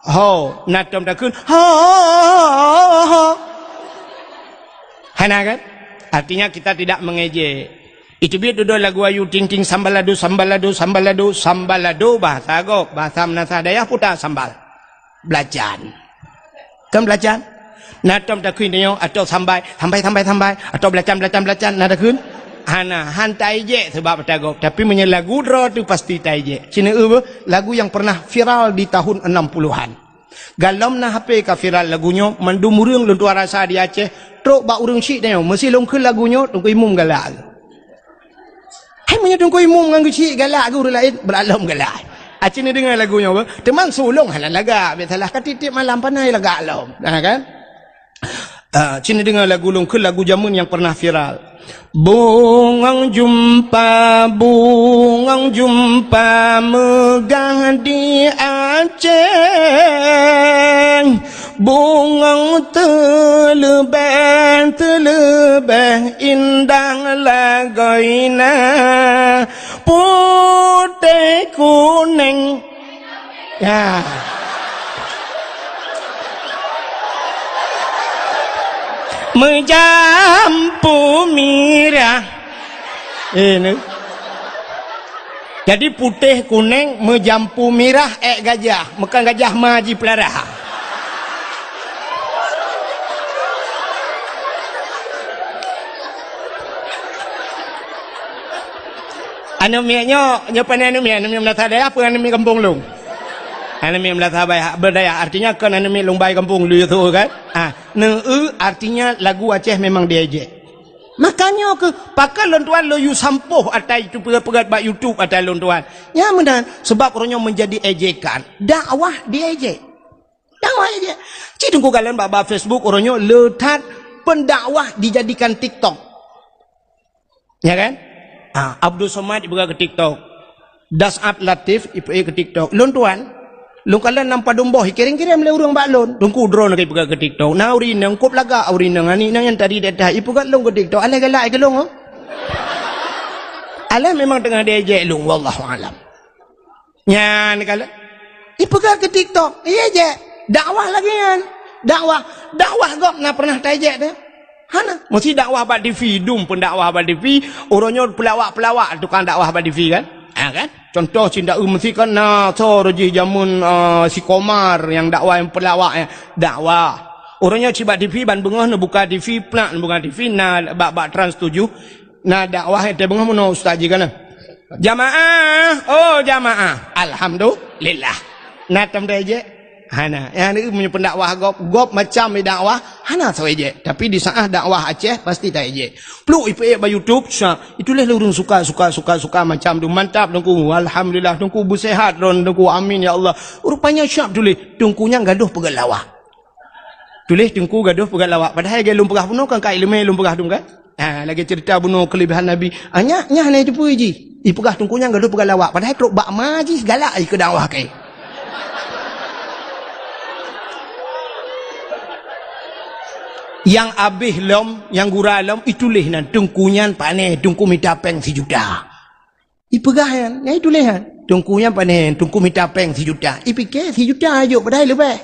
Ho, na tom takheun, ho, ho, ho, ho. Hana kan? Artinya kita tidak mengejek. Iteubiet dudoe lagu Ayu Ting Ting, sambalado, sambalado, sambalado, sambalado, bahasa gob, bahasa meunasah dayah puta sambal. Belacan. Kan belacan? Na tom takheun tanyoe, atau sambai, sambai, sambai, sambai, atau belacan, belacan, belacan, na takheun? Hana, han taejek sebab ata gob. Tapi meunyoe lagu droe teuh pasti taejek. Cina eu beuh, lagu yang pernah viral di tahun enam puluhan. Galom na H P ka viral lagu nyoe, mandum ureuëng lôn tuan rasa di Aceh, trok bak ureuëng syiek tanyoe, meusi lôn kheun lagu nyoe, Teungku Imum galak. Hai meunyoe Teungku Imum ngon geuchik galak geuh ureuëng laén, beulat lom galak. Aci neudeungoe lagu nyoe beuh, teuma su lôn hana lagak, biasalah ka tieb-tieb malam panai lagak lom. Nah kan? Ah, ci neudeungoe lagu lôn kheun, lagu jameun nyang pernah viral. Bungong jumpa, bungong jumpa meugah di Aceh. Bungong teuleubeh, teuleubeh indah lagoina, putéh kuneng. Ya. Meujampu mirah. Eh, ni. Jadi putéh kuneng meujampu mirah ék gajah, meukan gajah ma jipeulara. Aneuk miet nyoe, nyoe pane aneuk miet, aneuk miet meunasah dayah, peue aneuk miet gampông lôn? Aneuk miet meunasah baya-, beudayah, artinya kon aneuk miet lôn bai gampông lôn yue su kan? Ah, neu-eu artinya lagu Aceh memang diejek. Makanya keuh, pakon lôn tuan lôn yue sampôh ata itu peugét-peugét bak YouTube ata lôn tuan. Nyan meunan, sebab uroe nyoe menjadi ejekan. Dakwah diejek. Dakwah ejek. Cit teungku kalon bak, bak Facebook uroe nyoe le that pendakwah dijadikan TikTok. Ya kan? Ah, Abdul Somad ipeugah keu TikTok. Das'ab Latif ipeugah keu TikTok. Lôn tuan, lôn kalon lam padum boh, ikirém-kirém lé ureuëng bak lôn. Teungku droeneuh ka ipeugah keu TikTok. Na ureuëng inong kop lagak, ureuëng inong aneuk inong nyang tadi dak that ipeugah lôn keu TikTok. Alah galak keu lôn, oh. Alah memang teungoh diejek lôn, wallahu alam. Nyan kalon. Ipeugah keu TikTok, iya jek. Dakwah lagée nyan. Dakwah, dakwah gob na pernah taejek teuh? Hana. Meusi dakwah bak T V, dum pun dakwah bak T V, uroe nyoe peulawak-peulawak tukang dakwah bak T V kan? Ha kan? Contoh cit dak eu meusi kan na soe jih jameun, ah, si Komar nyang dakwah nyang peulawak nyan. Dakwah. Uroe nyoe cit bak T V ban beungoh neubuka T V, plak neubuka T V, na bak, bak Trans tujuh. Na dakwah nyang teungoh meunoe ustaz jih kana. Jamaah, oh jamaah. Alhamdulillah. Na tom taejek? Hana. Nyang ni meunyoe pendakwah gob, gob macam dakwah, hana soe ejek. Tapi di saat dakwah Aceh pasti taejek. Pluk ipeuék bak YouTube, sa, itulah ureuëng suka, suka, suka, suka macam tu. Mantap teungku. Alhamdulillah teungku beusehat droen teungku. Amin ya Allah. Rupanya siap tuléh. Teungku nyang gadoh peugah lawak. Tuléh teungku gadoh peugah lawak. Padahai lagée lôn peugah bunoe kan ka iéleumé lôn peugah dum kan? Ha, lagée ceurita bunoe keulebihan Nabi. Ah, nyak, nyak hana jiteupeu jih. Ipeugah teungku nyang gadoh peugah lawak. Padahai trok bak ma jih galak jih keu dakwah keu. Nyang abéh lom, nyang gura lom, ituléh nan, "Teungku nyan pané, Teungku mita péng sijuta." Ipeugah nyan, nyan ituléh nyan. "Teungku nyan pané, Teungku mita péng sijuta." Ipike sijuta jok padahai leubeh.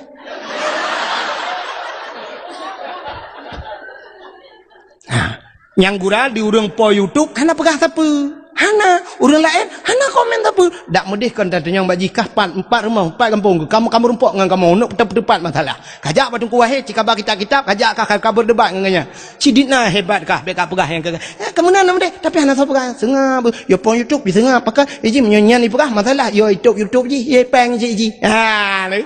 Ha. Nyang gura di ureuëng po YouTube hana peugah sapeue. Hana. Ureuëng laén hana komen sapeue. Dak meudeh kon tatunyong bak jih kah pat, empat rumoh, empat gampông. Kamoe, kamoe meurumpok ngon kamoe, neuk teupat masalah. Kajak bak Teungku Wahé, cikaba kitab-kitab, kajak kah ka, ka berdebat ngon gobnyan. Sidit na hebat kah, bék ka peugah nyang keu, eh, kamoe na meudeh, tapi hana soe peugah. Seungab, yo po YouTube diseungab, pakon, eh, jih meunyoe nyan ipeugah masalah, yo YouTube, YouTube jih, ye péng jih, jih. Ha, lé.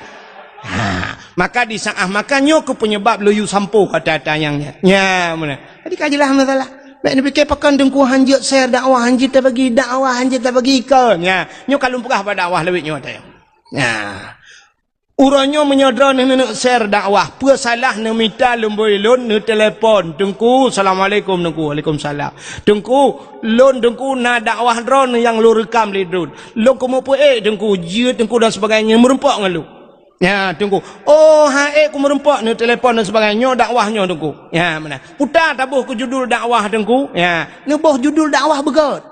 Ha, maka di saat maka nyoe keuh penyebab lôn yue sampoe kata-kata nyang nyan. Nya, meunan. Jadi ka jeulaih masalah. Bék neupike pakon Teungku hanjeuet share dakwah, hanjeuet tabagi dakwah, hanjeuet tabagi ikon. Nya, nyoe ka lôn peugah bak dakwah lawét nyoe teuh. Nya. Uroe nyoe meunyoe droeneuh neuneuk share dakwah, peue salah neumita lumbôi lôn neutelepon, "Teungku, assalamualaikum Teungku." "Waalaikumsalam." "Teungku, lôn Teungku na dakwah droeneuh nyang lôn reukam lé droen. Lôn keumeupeuék Teungku, jeuet Teungku dan sebagainya, meurumpok ngon lôn." Ya, Teungku. "Oh, han ék kumeurumpok," neutelepon dan sebagainya. "Nyoe dakwah nyoe, Teungku." Ya, meunan. "Puta taboh keu judul dakwah, Teungku." Ya, neuboh judul dakwah beugöt.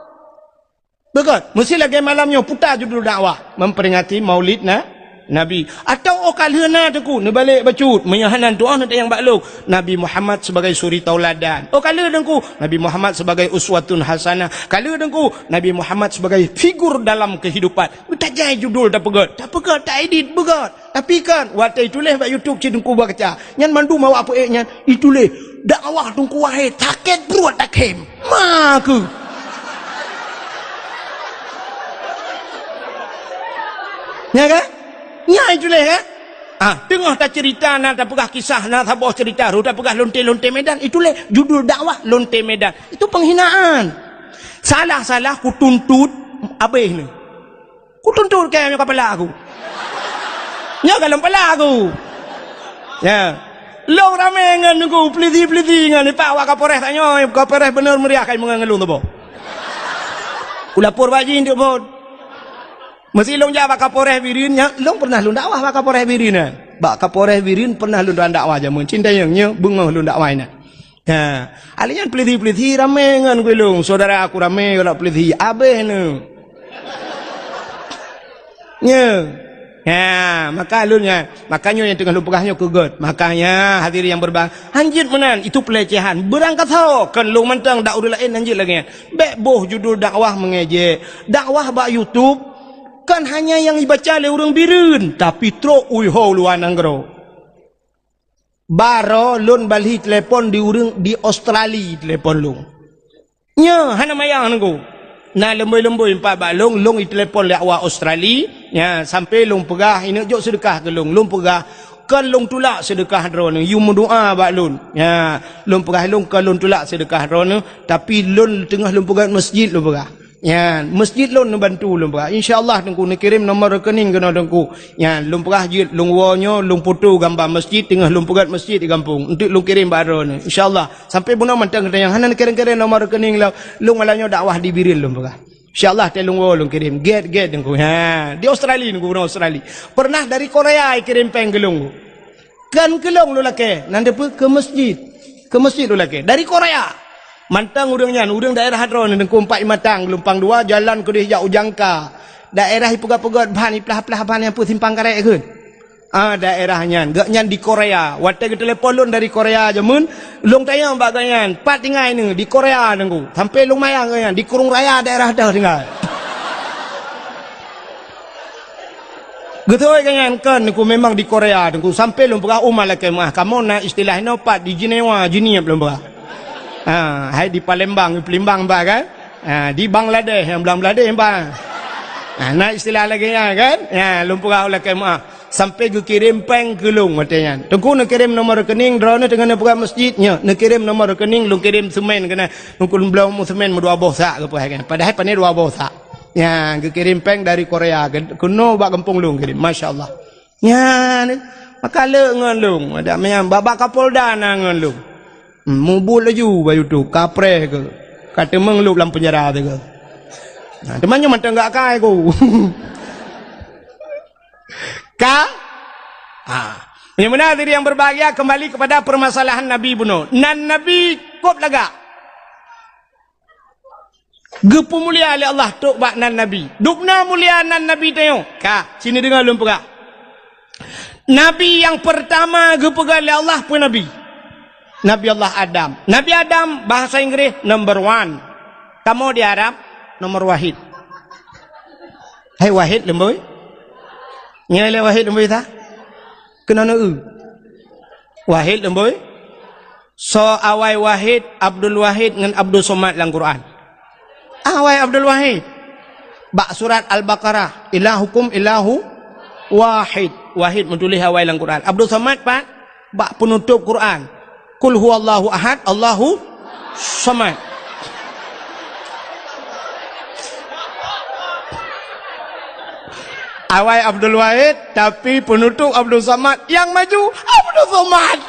Beugöt. Meusti lagèe malam nyoe, puta judul dakwah. Memperingati Maulid na, Nabi. Atau, "Oh, ka lheueh na, Teungku," neubalek bacut. Meunyoe hana tu'oh neutanyong bak lôn. "Nabi Muhammad sebagai suri tauladan." "Oh, ka lheueh, Teungku." "Nabi Muhammad sebagai uswatun hasanah." "Ka lheueh, Teungku." "Nabi Muhammad sebagai figur dalam kehidupan." Tajai judul tapeugöt, tapeugöt, taedit beugöt. Tapi kan, watèe ituléh bak YouTube cit Teungku baca. Nyan mandum awak peuék nyan ituléh, "Dakwah Teungku Wahé sakét pruet takhém." Ma keuh. Nya kan? Nya ituléh kan? Ah, teungoh taceurita na tapeugah kisah na saboh ceurita, ru tapeugah lonte-lonte Medan, ituléh judul dakwah lonte Medan. Itu penghinaan. Salah-salah kutuntut abéh ni. Kutuntut kèe nyoe kapala aku. Nyoe ka lom pala aku. Ya. Lôn ramé ngon Teungku, peulisi-peulisi ngon ipak awak Kapolres tanyoe, Kapolres beuneuh meuriah kai meungon ngon lôn tuboh. Kulapor bak jih untuk phon. Meusi lôn jak bak Kapolres Bireuen, nya, lôn pernah lôn dakwah bak Kapolres Bireuen, eh. Bak Kapolres Bireuen pernah lôn dakwah jameun. Cintayong nyoe beungoh lôn dakwah inan. Ha, alèh nyan peulisi-peulisi ramé ngon gulong, syedara aku ramé ngon peulisi, abéh neu. Nyoe. Ha, maka lôn nyan, maka nyoe nyang teungoh lôn peugah nyoe keu göt. Makanya hadirin yang berbahagia, hanjeuet meunan, itu pelecehan. Beurangkasoe, kon lôn mantong dak ureueng laén hanjeuet lagèe nyan. Bèk boh judul dakwah mengejek. Dakwah bak YouTube, kon hanya nyang ibaca lé ureueng Bireuen, tapi trok u luwa nanggroe. Baroe lôn balhi telepon di ureueng di Australia telepon lôn. Nyoe hana manyang Teungku. Na leumbôi-leumbôi pat bak lôn, lôn itelepon lé awak Australia, nya sampai lôn peugah, "Ineuk jok seudeukah keu lôn." Lôn peugah, "Kon lôn tulak seudeukah droeneuh, yue meudoa bak lôn." Nya, lôn peugah lôn, "Kon lôn tulak seudeukah droeneuh, tapi lôn teungoh lôn peugöt masjid," lôn peugah. Nyan, masjid lôn neubantu lôn peugah. "Insya Allah Teungku neukirém nomor rekening keunoe Teungku." Nyan, lôn peugah jeuet, lôn woe nyoe, lôn foto gamba masjid, teungoh lôn peugöt masjid di gampông. Enteuk lôn kirém bak droeneuh. Insya Allah. Sampai bunoe mantong geutanyoe hana neukirém-kirém nomor rekening lôn. Lôn malam nyoe dakwah di Bireuen lôn peugah. Insya Allah, watèe lôn woe lôn kirém. Gèt-gèt Teungku. Ha, di Australia Teungku, bunoe Australia. Pernah dari Korea ikirém péng keu lôn. Kon keu lôn lôn lakèe, nan deuh peue keu masjid. Keu masjid lôn lakèe dari Korea. Mantong ureueng nyan, ureueng daerah droeneuh Teungku, Empat Matang, Geulumpang Dua, jalan keudeh jak u Jangka. Daerah ipeugöt-peugöt ban, iplah-plah ban nyang peue simpang karet kheun. Ah, daerah nyan. Gobnyan di Korea. Watèe geutelepon lôn dari Korea jameun, lôn tanyong bak gobnyan, "Pat tinggai neuh?" "Di Korea Teungku." Sampai lôn manyang gobnyan, "Di Krueng Raya daerah deuh tinggai." Geutôi gobnyan, "Kon Teungku, memang di Korea Teungku." Sampai lôn peugah, "Oh, malaikat meuah, kamoe na istilah inoe pat di Jenewa, Jeunieb," lôn peugah. Ha, hai di Palembang, di Palembang bah kan? Ha, di Bangladesh, nyang Bangladesh bah. Ha, na istilah lagèe nyan kan? Ha, lôn peugah malaikat meuah. Sampai geukirém péng keu lôn watèe nyan. "Teungku neukirém nomor rekening, droeneuh teungoh neupeugöt masjid nyoe. Neukirém nomor rekening, lôn kirém seumén keunan. Teungku lôn bloe seumén meudua boh sak," geupeugah kan. Padahai pané dua boh sak. Nyan, geukirém péng dari Korea, keunoe bak gampông lôn kirém. Masya Allah. Nyan, maka le ngon lôn. Ada manyang bak Kapolda na ngon lôn. Hmm, mubuet laju bak YouTube, kapreh keuh. Ka teumeung lôn lam penjara teuh. Nah, teuma nyoe mantong gak kai ku. Ka? Ha. Meunyoe meunan, hadirin yang berbahagia, kembali kepada permasalahan Nabi bunoe. Nan Nabi kôb lagak. Geupeumulia lé Allah trok bak nan Nabi. Dubna mulia nan Nabi tanyoe. Ka, sini deungoe lôn peugah. Nabi nyang peurtama geupeugah lé Allah peue Nabi? Nabi Allah Adam. Nabi Adam, bahasa Inggris, number one. Kamoe di Arab, nomor wahid. Hai wahid leumbôi? Nyoe lé wahid leumbôi ta? Keunoe neu-eu. Wahid leumbôi? Soe awai Wahid, Abdul Wahid ngon Abdul Somad lam Quran? Awai Abdul Wahid. Bak surat Al-Baqarah, "Ilahukum ilahu wahid." Wahid meutuléh awai lam Quran. Abdul Somad pat? Bak peunutôp Quran. "Qul huwallahu ahad, Allahu somad." Awai Abdul Wahid, tapi peunutôp Abdul Somad, nyang maju Abdul Somad.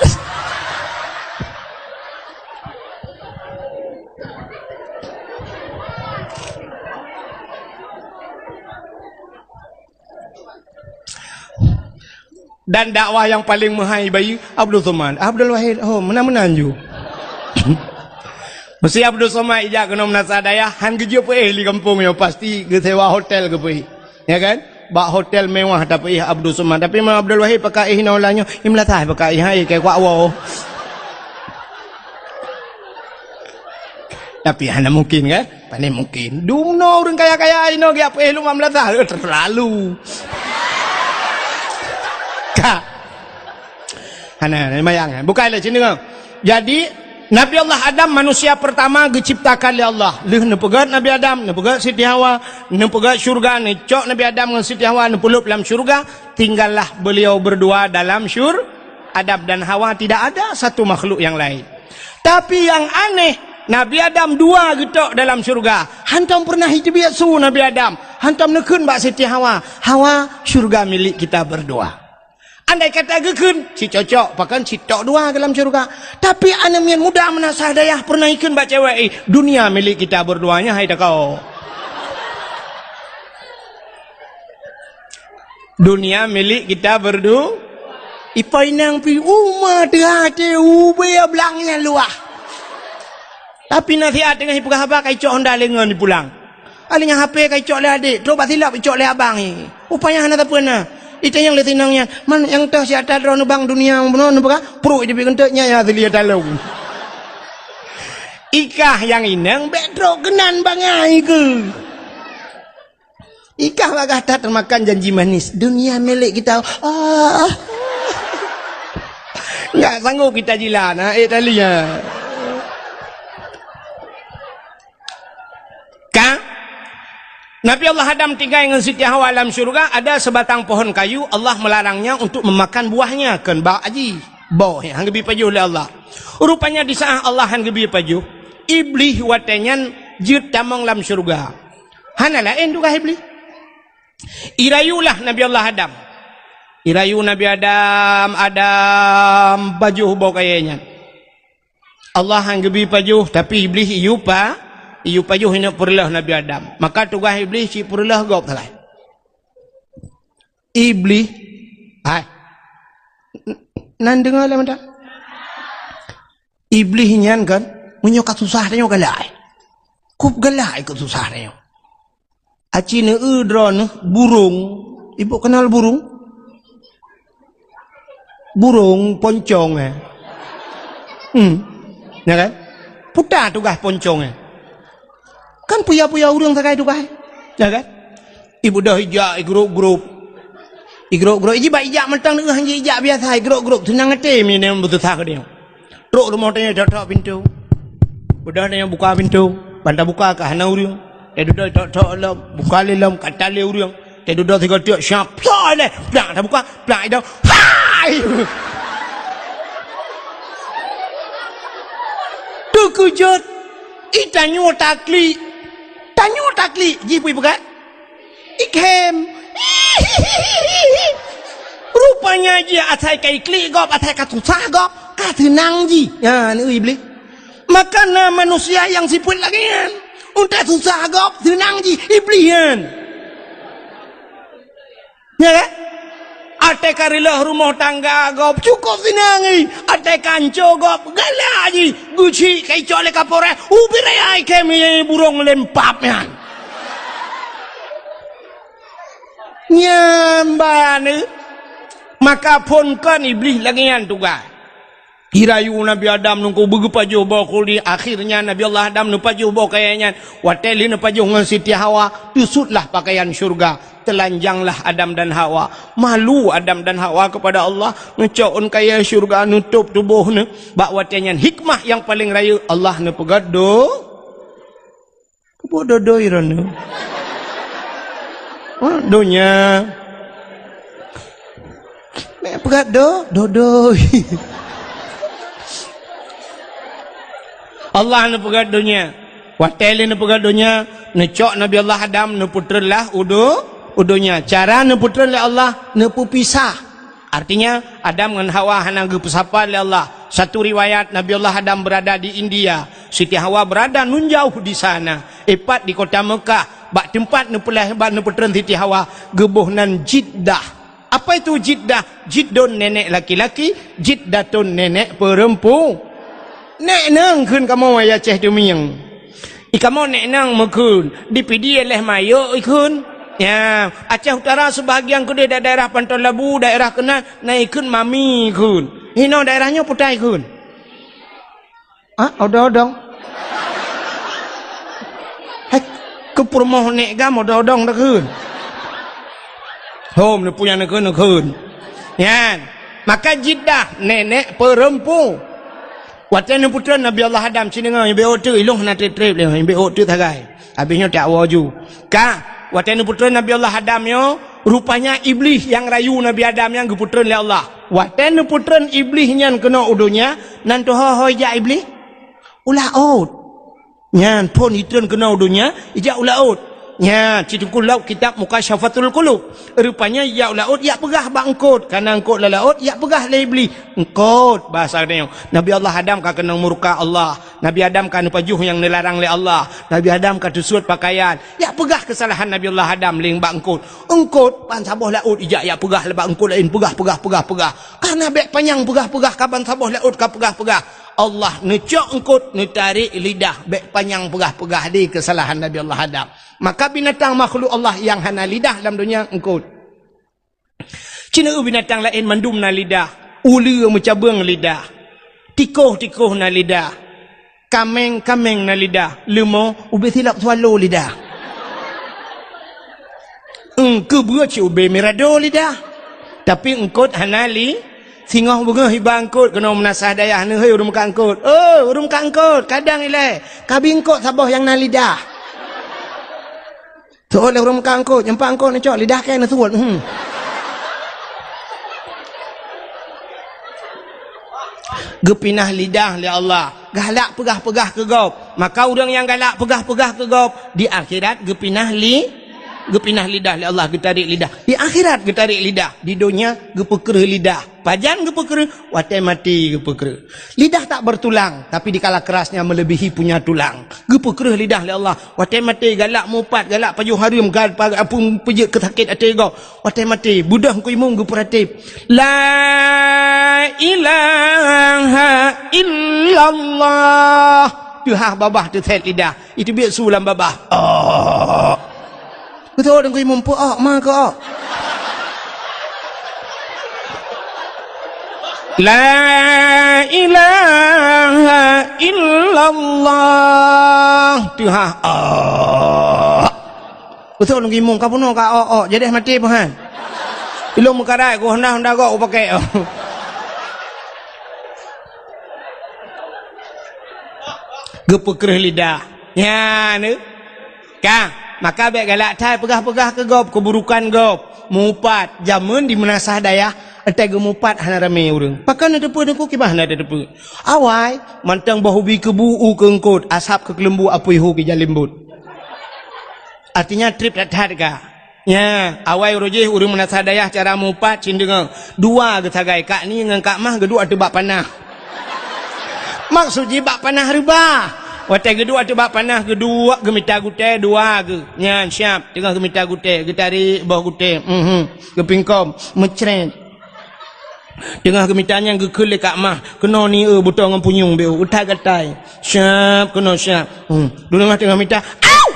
Dan dakwah nyang paleng meuhai bayeue Abdul Somad. Abdul Wahid, oh, meunan-meunan ju. Meusé Abdul Somad ijak keunoe meunasah dayah, han geujok peuéh di gampông nyoe, pasti geusewa hotel geupeuéh. Ya kan? Bak hotel mewah tapeuéh Abdul Somad. Tapi Imam Abdul Wahid pakak éh inoe ulah nyoe, i meulasah pakak éh, hai, keu kuak woe. Tapi hana mungkin kan? Pane mungkin. Dumnoe ureuëng kaya-kaya inoe geujak peuéh lom bak meulasah, eh, terlalu. Ka. Hana, hana mayang, eh. Bukai lé sini, kan? Jadi, Nabi Allah Adam manusia pertama geuciptakan lé Allah. Lheueh neupeugét Nabi Adam, neupeugét Siti Hawa, neupeugét syurga, neucok Nabi Adam ngon Siti Hawa neupeulop lam syurga, tinggallah beliau berdua dalam syur-, Adam dan Hawa, tidak ada satu makhluk yang lain. Tapi nyang aneh, Nabi Adam dua geutok dalam syurga. Hantom peureunah jiteubiet su Nabi Adam. Hantom neukheun bak Siti Hawa, "Hawa, syurga milik kita berdua." Andai kata geukheun, cit cocok, pakon cit tok dua dalam syurga. Tapi aneuk miet muda meunasah dayah peureunah jikheun bak cewek, "Eh, dunia milik kita berdua nyan, hai takau." Dunia milik kita berdu-, ipo inong pi uma teuhah teuh ubé blang nyang luwah. Tapi nasihat teungoh ipeugah haba ka icok honda lé ngon ipulang. Aléh nyan H P ka icok lé adék, trok bak silop icok lé abang, eh. Upaya hana sapeue na. Itanyong lé si inong nyan, "Man nyang toh si ata droeneuh bang dunia bunoe neupeugah?" Pruek iteubiet keuneuk nyan ya asli talong. Ikah nyang inong bék trok keunan bangai keuh. Ikah bagah that teumakan janji manis, dunia milik kita. Ah. Enggak sanggup kita jilat, ha, eh, tali, ha. Ka? Nabi Allah Adam tinggai ngon Siti Hawa lam syurga, ada sebatang pohon kayu, Allah melarangnya untuk memakan buahnya, kon bak aji. Boh, han geubri pajoh lé Allah. Rupanya di saat Allah han geubri pajoh, Iblih watée nyan jeuet tamong lam syurga. Hana laén tugaih Iblih. Irayulah Nabi Allah Adam. Irayu Nabi Adam, Adam pajoh boh kayée nyan. Allah han geubri pajoh, tapi Iblih iyue pa-, iyue pajoh ineuk peureuleuh Nabi Adam. Maka tugaih Iblih cit peureuleuh gob sagai. Iblih, hai. Nan deungoe lé mantong. Iblih nyan kan, meunyoe ka susah tanyoe galak. Kup galak ikot susah tanyoe. Aci neu-eu droeneuh burung. Ibu kenal burung? Burung poncong, eh. Hmm. Ya kan? Puta tugaih poncong, eh. Kan puya-puya ureuëng sagai tugaih, ya kan? Ibu dah ijak, igrop-grop. Igrop-grop, iji bak ijak mantong neu-eu han ji ijak biasa, igrop-grop, seunang até mi nyan beususah keu dia. Trok rumoh tanyoe tok-tok pintoe. Beudôh tanyoe buka pintoe, ban tabuka ka hana ureuëng. Teududoe tok-tok lom, buka lé lom, ka tan lé ureuëng. Teududoe sigoe teuk, syap, plak lé, plak tabuka, plak idong. Hai! Teukeujot, i tanyoe taklik. Tanyoe taklik, jih pui peugah. Ikhem. Rupanya jih asai ka iklik gob, asai ka susah gob, ka seunang jih. Ya, ni Iblih. Maka na manusia nyang sifeuet lagée nyan. Untée susah gob, seunang jih, Iblih nyan. Ya kan? Watèe ka reuloh rumoh tangga gob, cukôp seunang jih. Watèe ka hanco gob, galak jih. Geuchik ka icok lé kapolres, ubit raya ikhèe burông lempap nyan. Nyan ban, maka phôn kon Iblih lagèe nyan tugaih. Jirayu Nabi Adam ngon kayèe beugeupajoh boh khuldi. Akhirnya Nabi Allah Adam neupajoh boh kayèe nyan. Watèe lheuh neupajoh ngon Siti Hawa, teusutlah pakaian syeuruga. Teulanjanglah Adam dan Hawa. Malu Adam dan Hawa kepada Allah. Neucok ôn kayèe syeuruga, neutôp tuboh neuh. Bak watèe nyan hikmah nyang paleng rayeuk, Allah neupeugah do- Keupeue dodoi droeneuh? Ha, donya. Bèk peugah do-, dodoi. Allah neupeugah donya. Watèe lé neupeugah donya, neucok Nabi Allah Adam, neupeutreun lah u do-, u donya. Cara neupeutreun lé Allah, neupeupisah. Artinya, Adam ngon Hawa hana geupeusapat lé Allah. Satu riwayat, Nabi Allah Adam berada di India, Siti Hawa berada nun jauh di sana, ipat di kota Mekah, bak teumpat neupeulahé, bak neupeutreun Siti Hawa, geuboh nan Jiddah. Apa itu Jiddah? Jiddun nenek laki-laki, Jiddatun nenek perempu-, Nek nang kheun kamoe, ya Aceh Tumieng. I kamoe nek nang meukheun, di Pidie lhèe mayok ikheun. Ya, Aceh Utara sebahagian keudeh, da-, daerah Panton Labu, daerah keunan, na ikheun mami kheun. Hinoe daerah nyoe peue ta ikheun? Ah, odong-odong. Hai, keu peurumoh nek gam odong-odong takheun. Hom, neupue nyang neukheun, neukheun. Nyan. Maka Jiddah, nenek perempu-, Watèe neupeutreun Nabi Allah Adam, ci deungö, nyang beuôt teuk, ilôn hana trép-trép lé, nyang beuôt teuk sagai. Habéh nyoe tak woe ju. Ka, watèe neupeutreun Nabi Allah Adam nyoe, rupanya Iblih nyang rayu Nabi Adam nyan geupeutreun lé Allah. Watèe neupeutreun Iblih nyan keunoe u donya, nan teuho-ho ijak Iblih? U laôt. Nyan phôn jitreun keunoe u donya, ijak u laôt. Nyan, ci teungku lom kitab Mukasyafatul Qulub. Rupanya ijak u laôt, ijak peugah bak eungkôt. Kareuna eungkôt lam laôt, ijak peugah lé Iblih. Eungkôt, bahasa geutanyoe. Nabi Allah Adam ka keunong murka Allah. Nabi Adam ka neupajoh nyang neularang lé Allah. Nabi Adam ka teusut pakaian. Ijak peugah keusalahan Nabi Allah Adam lé bak eungkôt. Eungkôt, ban saboh laôt ijak, ijak peugah lé bak eungkôt laén. Peugah, peugah, peugah, peugah. Kareuna bèk panyang peugah-peugah ka ban saboh laôt ka peugah-peugah. Allah neucok eungkôt, neutarek lidah, bèk panyang peugah-peugah di keusalahan Nabi Allah Adam. Maka binatang makhluk Allah nyang hana lidah lam donya eungkôt. Ci na binatang laén mandum na lidah, uleue meucabeueng lidah, tikôh-tikôh na lidah, kaméng-kaméng na lidah, leumo ubé silop swallow lidah. Eungkôt beue ci ubé mirado lidah. Tapi eungkôt hana li-, singoh beungoh iba eungkôt keunoe meunasah dayah neuh, "Hei, ureueng meukat eungkôt. Oh, ureueng meukat eungkôt, kadang ilèe. Kabi eungkôt saboh nyang na lidah." Seuôt lé ureueng meukat eungkôt, nyang pat eungkôt neucok lidah kèe neusuet. Hmm. Geupinah lidah lé Allah. Galak peugah-peugah keu gob. Maka ureueng nyang galak peugah-peugah keu gob, di akhirat geupinah li-, geupinah lidah lé Allah, geutarek lidah. Di akhirat geutarek lidah, di donya geupeukreuh lidah. Pajan geupeukreuh? Watèe maté geupeukreuh. Lidah tak bertulang, tapi dikala kerasnya melebihi punya tulang. Geupeukreuh lidah lé Allah. Watèe maté galak mupat, galak pajoh hareuem, gal-, pa-, apui peujeuet keu sakét até gob. Watèe maté, beudôh Teungku Imum geupeuratéb, "La ilaha illallah." Teuhah babah teusét lidah. Iteubiet su lam babah. Oh. Beutôi Teungku Imum, peu-ok ma keu-ok. "La ilaha illallah." Teuhah. Oh. Beutôi Teungku Imum, ka bunoe ka-ok-ok, jadeh maté peuhan. Ilôn meukarat ku honda-honda gob kupakèk. Geupeukreuh lidah. Nyan, eh. Ka, maka bèk galak that peugah-peugah keu gob, keuburukan gob. Mupat, jameun di meunasah dayah, watèe geumupat hana ramé ureueng. Pakon na teupeu Teungku, kiban hana teupeu. Awai, mantong boh ubi keubu u keu eungkôt, asab keu keuleumbu apui hu keu jalembot. Artinya trép that-that ka. Nya, awai uroe jih ureueng meunasah dayah cara mupat cit deungö. Dua geusagai, Kak Ni ngon Kak Mah geuduek ateueh bak panah. Maksud jih bak panah reubah. Watèe geuduek ateueh bak panah, geuduek geumita gutèe dua geuh. Nyan siap, teungoh geumita gutèe, geutarek boh gutèe. Mhm. Geupingkom, meucret. Teungoh geumita nyan geukheun lé Kak Mah, keunoe ni eu butông ngon punyueng beu, utai gatai. Siap, keunoe siap. Hmm. Dulu mah teungoh mita. Au!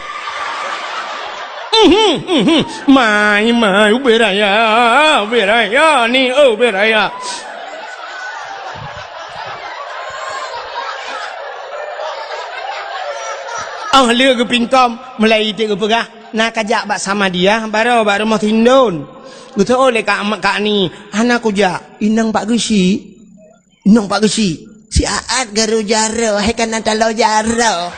Mhm, mhm. Mai, mai, ubé raya, ubé raya, ni, oh, ubé raya. Oh, lé geupingkom, mulai iték geupeugah, na kajak bak Samadiyah, baroe bak rumoh Sindon. Geuseuôt lé Kak, Kak Ni, hana kujak, inong Pak Geuchik. Nong Pak Geuchik, si Aat garo jaroe, hai kana taloe jaroe.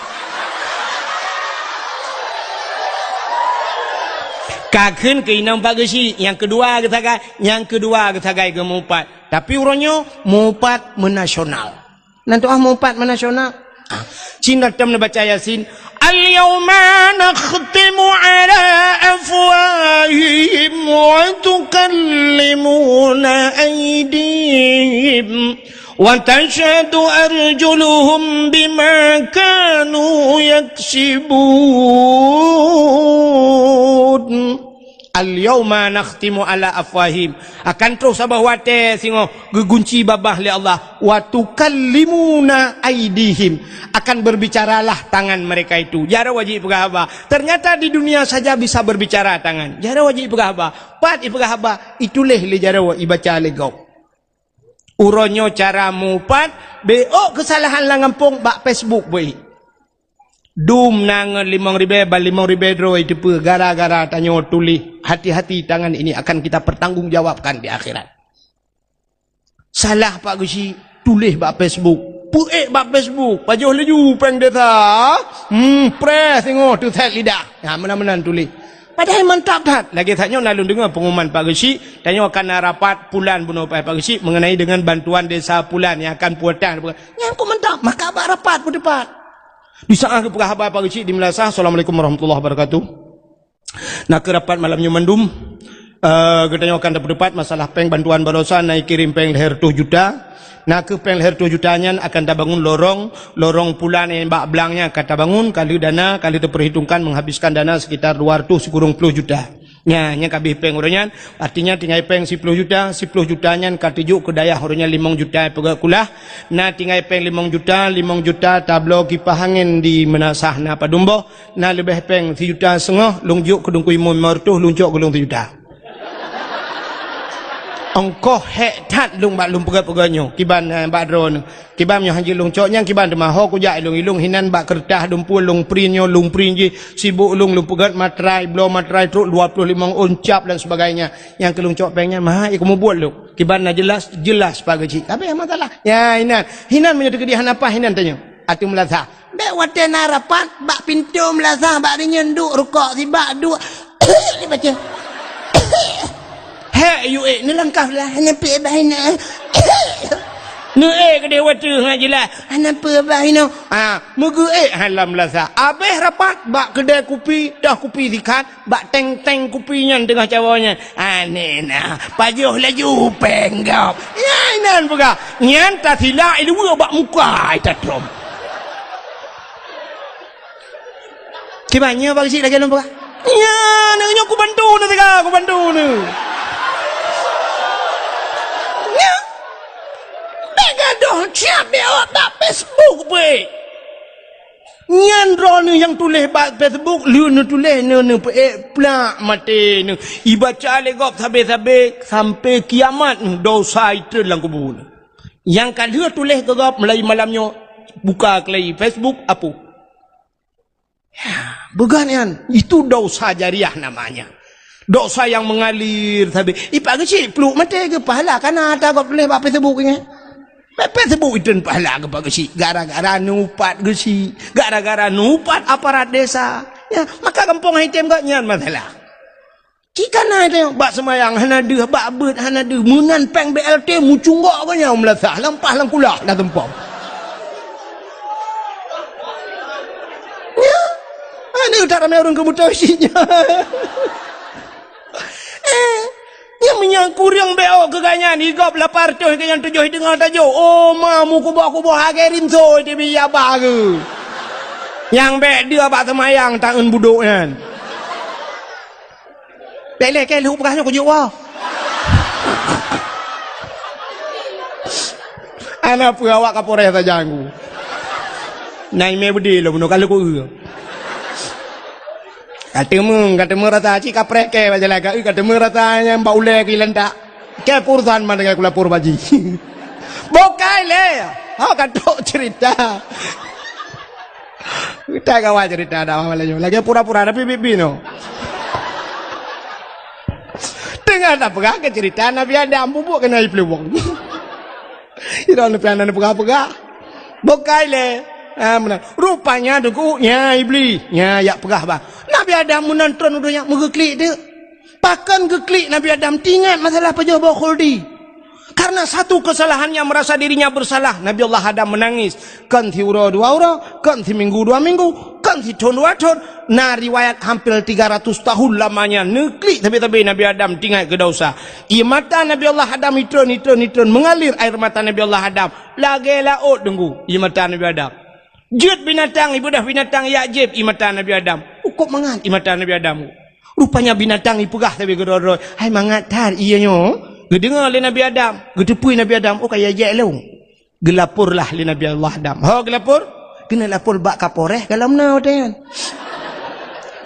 Ka kheun keu inong Pak Geuchik, nyang keudua geusagai, nyang keudua geusagai geumeuupat. Tapi uroe nyoe meuupat meunasional. Nan tuah meuupat meunasional. Ah, cit na tom neubaca Yasin, "Al-yauma nakhtimu ala afwahihim wa tukallimuna aydihim wa tashhadu arjuluhum bima kanu yaksibun." "Al-yauma nakhtimu ala afwahihim." Akan troh saboh watèe singoh geugunci babah lé Allah. "Wa tukallimuna aydihim." Akan berbicaralah tangan mereka itu. Jaroe jih ipeugah haba. Ternyata di dunia saja bisa berbicara tangan. Jaroe jih ipeugah haba. Pat ipeugah haba, ituléh lé jaroe, ibaca lé gob. Uroe nyoe cara meuupat, beuôt keusalahan lam gampông bak Facebook beuôt. Dum na ngon limong ribèe, ban limong ribèe droe iteupeue gara-gara tanyoe tuléh, hati-hati tangan ini akan kita pertanggungjawabkan di akhirat. Salah Pak Geuchik, tuléh bak Facebook. Peuék bak Facebook, pajoh laju péng desa. Hmm, preh singoh teusét lidah. Ha, meunan-meunan tuléh. Padahai mantap that. Lagèe that nyoe na lôn deungö pengumuman Pak Geuchik, tanyoe akan na rapat pulan bunoe Pak Geuchik mengenai dengan bantuan desa pulan yang akan pulang. Nyan kok mantap, maka bak rapat peuteupat. Di saat geupeugah haba Pak Geuchik di Meulasah, "Assalamualaikum warahmatullahi wabarakatuh." Nakeuh rapat malam nyoe mandum, eh, geutanyoe akan tapeutupat masalah péng bantuan baroesa na ikirém péng lhèe reutôh juta. Nakeuh péng lhèe reutôh juta nyan akan tabangun lorong, lorong pulan nyang bak blang nyan akan tabangun, ka lheueh dana, ka lheueh tapeuhitongkan menghabiskan dana sekitar dua reutôh sikureueng plôh juta. Nyan, nyan ka abéh péng uroe nyan, artinya tinggai péng siploh juta, siploh juta nyan ka teujok keu dayah uroe nyan limong juta peugöt kulah, na tinggai péng limong juta, limong juta tabloe kipah angén di Meunasah na padum boh, na leubeh péng sijuta seungoh lôn jok keu Teungku Imum limong reutôh, lôn cok keu lôn sijuta. Ongkoh hék that lôn bak lôn peugöt-peugöt nyoe, kiban, eh, bak droeneuh. Kiban meunyoe han jeuet lôn cok nyan kiban teuma ho kujak ilông-ilông hinan bak keureutah lôn pue lôn print nyoe lôn print jih sibuk lôn lôn peugöt matrai bloe matrai trok dua ploh limong ôn cap dan sebagainya. Nyang keu lôn cok péng nyan meuhai keu mubuet lôn. Kiban na jeulaih, jeulaih Pak Geuchik. Tapi masalah. Ya hinan. Hinan meunyoe teukeudi hana paih hinan tanyoe. Ateueh Meulasah. Bèk watèe na rapat bak pintoe Meulasah bak rinyeun duek rukok sibak duek. Dibaca. Hék, yue ék neulangkah lah, hana peue bah inoe. Neuék keudeh watèe hana jeulaih, hana peue bah inoe. Ha, meugeuék ha lam Meulasah. Abéh rapat bak keudè kupi, toh kupi sikat, bak teng-teng kupi nyan teungoh cawoe nyan. Aneh na, pajoh laju péng gob. Nyan inan peugah, nyan tasilak iluweue bak muka ita trom. Kiban nyoe Pak Geuchik lagèe lôn peugah. Nyan, nyoe kubantu neuh teuka, kubantu neuh. Nyan. Bèk gadoh siap bèk awak bak Facebook beuh. Nyan droeneuh nyang tuléh bak Facebook, lheueh neutuléh neuh neupeuék plak maté neuh. Ibaca lé gob sabé-sabé sampai kiamat neuh dosa itreun lam kubu neuh. Nyang ka lheueh tuléh keu gob mulai malam nyoe buka keulai Facebook apui. Ya, beugan nyan, itu dosa jariah namanya. Dosa yang mengalir sabe. Ipak Geuchik pluek maté geupahala kana ata gob tuléh bak Facebook nyan. Bak Facebook itreun pahala keu Pak Geuchik gara-gara neuupat Geuchik, gara-gara neuupat aparat desa. Ya, maka gampông item gob nyan masalah. Cit kana teuh bak seumayang hana deuh, bak beuet hana deuh, meunan péng B L T mucunggok geuh nyan meulasah lam paih lam kulah na tumpom. Nyan. Aneuk that ramé ureueng keubutoe cit nyan. Eh, nyang meunyan kureueng B O keu gobnyan, i gob lapan reutôh keu nyang tujoh i teungoh tajok. Oh, ma meukuboh-kuboh lagèe rinso di bi abah geuh. Nyang bèk deuh bak seumayang taeun budok nyan. Bèk lé kèe lheueh peugah nyoe kujok woe. Hana peue awak Kapolres sajan ku. Na imè beudé lom bunoe ka lheueh ku eu. Ka teumeung, ka teumeung rasa cit kapreh kèe bak jalan ka eu, ka teumeung rasa nyang bak ulèe keu ilantak. Kèe peurusan mandai kulapor bak jih. Bukai lé. Ha ka trok cerita. Kita kawan cerita dah malam nyoe. Lagèe pura-pura tapi bibi no. Teungoh tapeugah keu cerita Nabi Adam bubuk keunoe ipluwong. Idong neupian neupeugah-peugah. Bukai lé. Ha, meunan. Rupanya deungon nya Iblis. Nya yak peugah bah. Nabi Adam meunan tron u donya meugeuklik deuh. Pakon geuklik Nabi Adam tingat masalah pajoh boh khuldi. Karena satu kesalahannya merasa dirinya bersalah, Nabi Allah Adam menangis. Kon siuroe dua uroe, kon siminggu dua minggu, kon sithon dua thon. Na riwayat hampir tiga ratus tahun lamanya neuklik sabe-sabe Nabi Adam tingat keu dosa. Ie mata Nabi Allah Adam itron, itron, itron mengalir air mata Nabi Allah Adam. Lagèe laôt deungon ie mata Nabi Adam. Jeuet binatang, ibeudôh binatang yak jieb ie mata Nabi Adam. Ukôb mangat ie mata Nabi Adam. Rupanya binatang ipeugah sabe keudroe-droe, "Hai mangat that ie nyoe." Geudeungoe lé Nabi Adam, geuteupeue Nabi Adam, "Oh ka ijek lôn." Geulaporlah lé Nabi Allah Adam. Ho geulapor? Keuneuk lapor bak Kapolres ka lom na watèe nyan.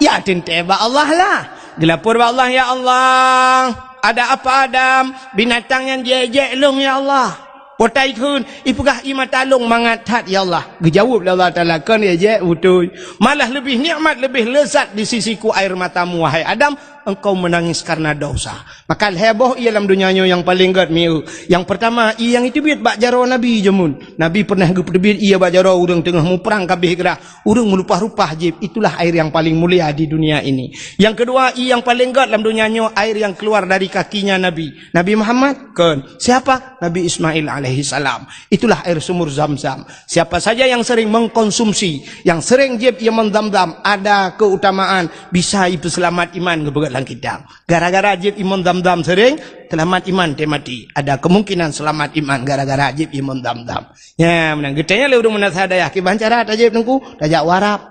Ya teuntèe bak Allah lah. Geulapor bak Allah, "Ya Allah, ada apa Adam? Binatang nyan jek-jek lôn ya Allah." Potai kheun, ipeugah ie mata lôn mangat that ya Allah. Geujaweueb lé Allah Taala, "Kon ijek beutôi. Malah leubeh nikmat, leubeh lezat di sisiku air matamu, wahai Adam, engkau menangis karena dosa." Maka lhèe boh ie lam donya nyoe nyang paleng gèt mieu. Nyang peurtama, ie nyang iteubiet bak jaroe Nabi jameun. Nabi peureunah geupeuteubiet ie bak jaroe ureueng teungoh muprang ka abéh grah. Ureueng meulupah-lupah jieb, itulah air yang paling mulia di dunia ini. Yang kedua, ie nyang paleng gèt lam donya nyoe, air yang keluar dari kakinya Nabi. Nabi Muhammad? Kon. Siapa? Nabi Ismail alaihi salam. Itulah air sumur Zam-Zam. Siapa saja yang sering mengkonsumsi, yang sering jieb ie mon Zam-Zam, ada keutamaan bisa ipeuseulamat iman geupeugah lam kitab. Gara-gara jieb ie mon Zam-Zam sering, seulamat iman teuh maté. Ada kemungkinan seulamat iman gara-gara jieb ie mon Zam-Zam. Nya, meunan geutanyong lé ureueng meunasah dayah, "Kiban cara tajieb Teungku?" "Tajak u Arab."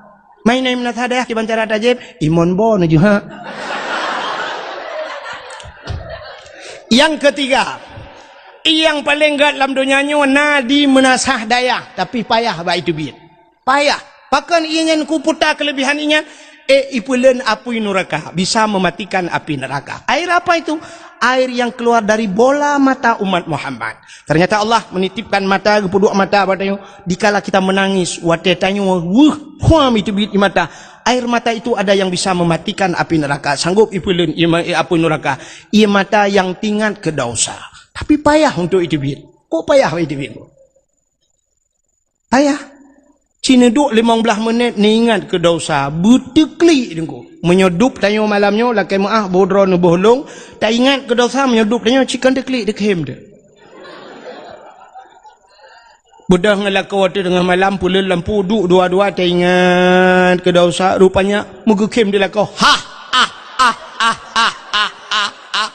"Mai na meunasah dayah kiban cara tajieb?" "Ie mon bo neuh jeuha." Yang ketiga, ie nyang paleng gèt lam donya nyoe na di meunasah dayah, tapi payah bak iteubiet. Payah. Pakon ie nyan kuputa keulebihan ie nyan? Eh, ipeuleuen apui nuraka, bisa mematikan api neraka. Air apa itu? Air yang keluar dari bola mata umat Muhammad. Ternyata Allah menitipkan mata, geupeuduek mata bak tanyoe. Dikala kita menangis, watèe tanyoe weueh, huam iteubiet ie mata. Air mata itu ada yang bisa mematikan api neraka. Sanggup ipeuleuen ie ma-, eh, apui nuraka. Ie mata yang tingat keu dosa. Tapi payah untuk iteubiet. Kok payah iteubiet? Payah. Ci neuduek limong blaih menit neuingat keu dosa, beuteuklik Teungku. Meunyoe dub tanyoe malam nyoe lakèe meu'ah boh droe neuboh lông, taingat keu dosa meunyoe dub tanyoe ci kon teuklik deukhém teuh. Beudôh ngon lakoe teuh teungoh malam peuleuen lampu duek dua-dua taingat keu dosa, rupanya meugeukhém di lakoe. Hah, ah, ah, ah, ah, ah, ah, ah.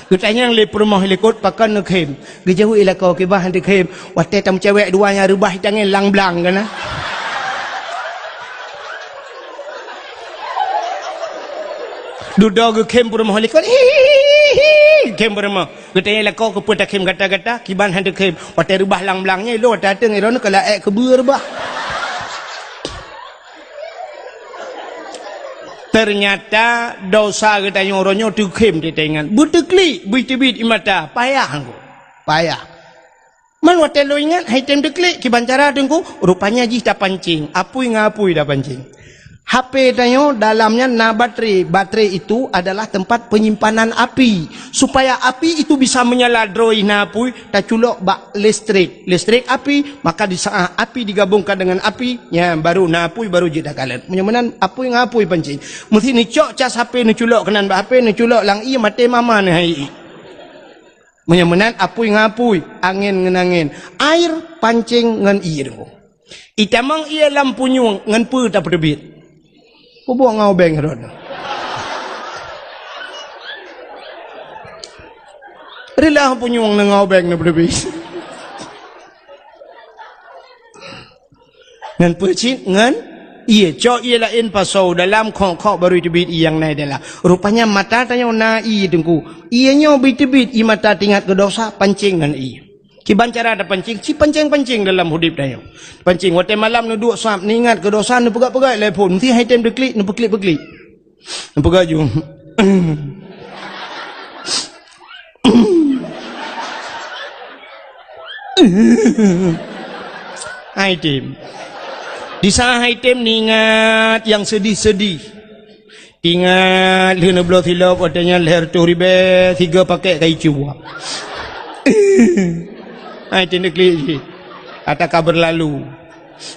Geutanyong lé peurumoh likot, "Pakon neukhém?" Geujaweueb lakoe, "Kiban han teukhém, watèe tameucewek dua nyang reubah itangen lang-blang ka na." Dudoe geukhém peurumoh likot, "Hihihi, khém peurumoh." Geutanyong lakoe, "Keupeue takhém gata-gata?" "Kiban han teukhém, watèe reubah lang-blang nyan ilôn watèe ateueng, ilôn keu laék keubeue reubah." Ternyata dosa geutanyoe uroe nyoe teukhém teuingat. Beuteuklik, beuteubiet ie mata, payah Teungku. Payah. Man watèe lôn ingat, hai tem teuklik, kiban cara Teungku, rupanya jih tapancing. Apui ngon apui tapancing. H P tanyoe dalam nyan na baterai. Baterai itu adalah tempat penyimpanan api. Supaya api itu bisa menyala droe na apui, taculok bak listrik. Listrik api, maka di saat api digabungkan dengan api, nya baru na apui baru jeuet takalon. Meunyoe meunan apui ngon apui pancing. Meusti neucok cas H P neuculok keunan bak H P, neuculok lam ie, maté mama neuh hai ie. Meunyoe meunan apui ngon apui, angén ngon angén, air pancing ngon ie Teungku. Itamong ie lam punyueng ngon peue tapeuteubiet? Peubuet ngon ubeng rot. Reulah punyueng ngon ubeng na peuteubiet. Ngon peue cit? Ngon Ié, cok ié laén pasoe dalam, khok-khok barô teubiet ié nyang na i dalam. Rupanya mata tanyoe na ié Teungku. Ié nyoe bit teubiet ié mata teuingat keu dosa, pancéng ngon ié. Kiban cara tapancéng, ci pancéng-pancéng dalam udép tanyoe. Pancéng, watée malam neuduek sab, neuingat keu dosa, neupeugah-peugah lé phon, meusti hai tem teuklik, neupeuklik-peuklik. Neupeugah ju. Hai tem. Di saat hai tem neuingat nyang seudih-seudih. Ingat lheueh neubloe silop watée nyan lhée reutôh ribée sigoe pakét ka icue. Hai tem teuklik cit. Ata ka beurlalu.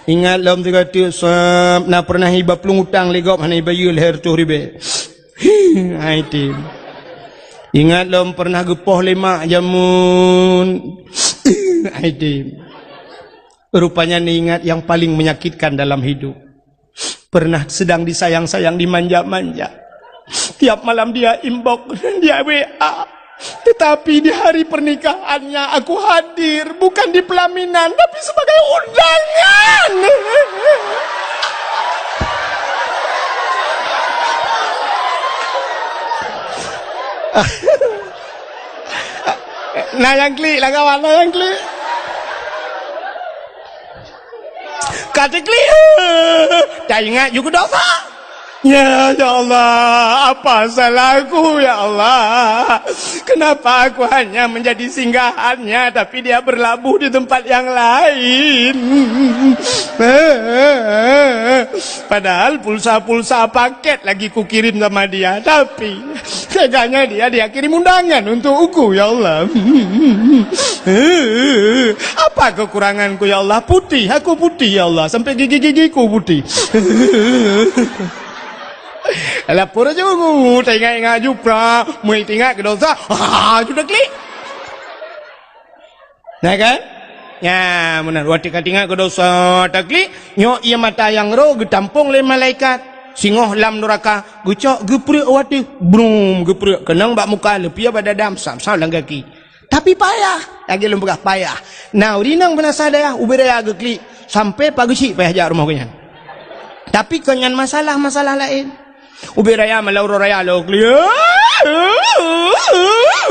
Ingat lom sigoe teuk sab na peureunah iba plueng utang lé gob hana ibayeue lhée reutôh ribée. Hai tem. Ingat lom peureunah geupoh lé mak jameun. Hai tem. Rupanya neuingat nyang paleng menyakitkan dalam hidup. Pernah sedang disayang-sayang, dimanja-manja. Tiap malam dia inbox, dia W A. Tetapi di hari pernikahannya aku hadir, bukan di pelaminan, tapi sebagai undangan. Nah, nyang klik lah, kawan, nah, nyang klik. Ka teuklik, taingat ju keu dosa. Ya, ya Allah, apa salahku, ya Allah? Kenapa aku hanya menjadi singgahannya, tapi dia berlabuh di tempat yang lain? Padahal pulsa-pulsa paket lagi kukirim sama dia, tapi teganya dia, dia kirim undangan untuk aku, ya Allah. Apa kekuranganku, ya Allah? Putih, aku putih, ya Allah. Sampai gigi-gigiku putih. Lapor aja, taingat-ingat ju pra, meuingat keu dosa. Ah, ju teuklik. Nah kan? Nya, meunan. Watée ka teuingat keu dosa teuklik, nyoe ié mata nyang roh geutampong lé malaikat. Singoh lam nuraka, geucok geupreuek watée. Brum, geupreuek. Keunong bak muka, leupie bak dada, sam-sam lam gaki. Tapi payah. Lagée lôn peugah payah. Nah, ureueng inong peunasah dayah, ubé raya geuklik. Sampai pageusyik payah jak rumoh geuhnyan. Tapi kon nyan masalah, masalah laén. Ubé raya malam uroe raya lôn klik.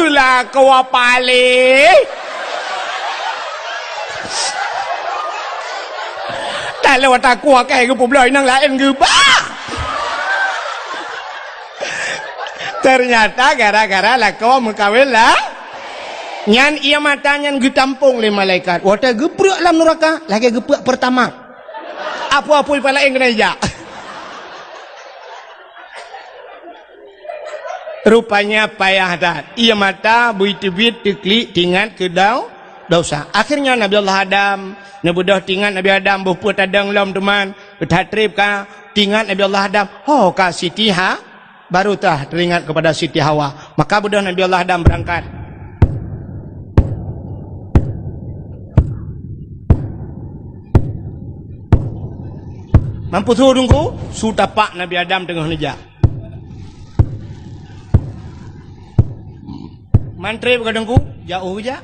Lakoe paléh. Taleuh takue keu geupeubloe inong laén geuba. Ternyata gara-gara lakoe meukawen lah. Nyan ié mata nyan geutampong lé malaikat. Watée geupreuek lam nuraka, lagée geupreuek Pertamax. Apui-apui pih laén keuneuk ijak. Rupanya payah that. Ié mata bui teubiet teuklik teuingat keu dau-, dosa. Akhirnya Nabi Allah Adam, neubeudôh teuingat Nabi Adam boh peue tadong lom teuma, that treb ka teuingat Nabi Allah Adam, ho ka Siti Ha-, baru tah teuingat kepada Siti Hawa. Maka beudôh Nabi Allah Adam beurangkat. Mampus su Teungku, su tapak Nabi Adam teungoh neujak. Man treb ka Teungku, jak u jak.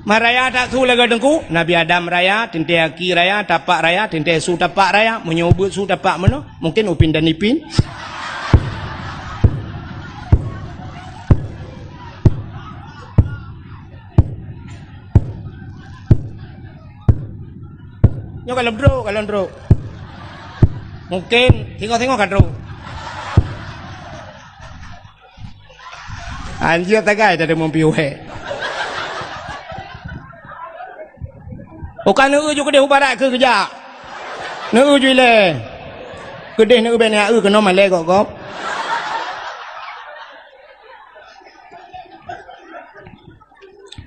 Man raya that su lagée Teungku, Nabi Adam raya, teuntée aki raya, tapak raya, teuntée su tapak raya, meunyoe ubeuet su tapak meunoe, mungken Upin dan Ipin. Nyoe ka lom trok, ka lom trok. Mungken singoh-singoh ka trok. Anjir tagai tadi mumpi uhé. Bukan neu ju keudeh u barat keu keujak. Neu ju ilée. Keudeh neu bèk neu keunoe malée gop-gop.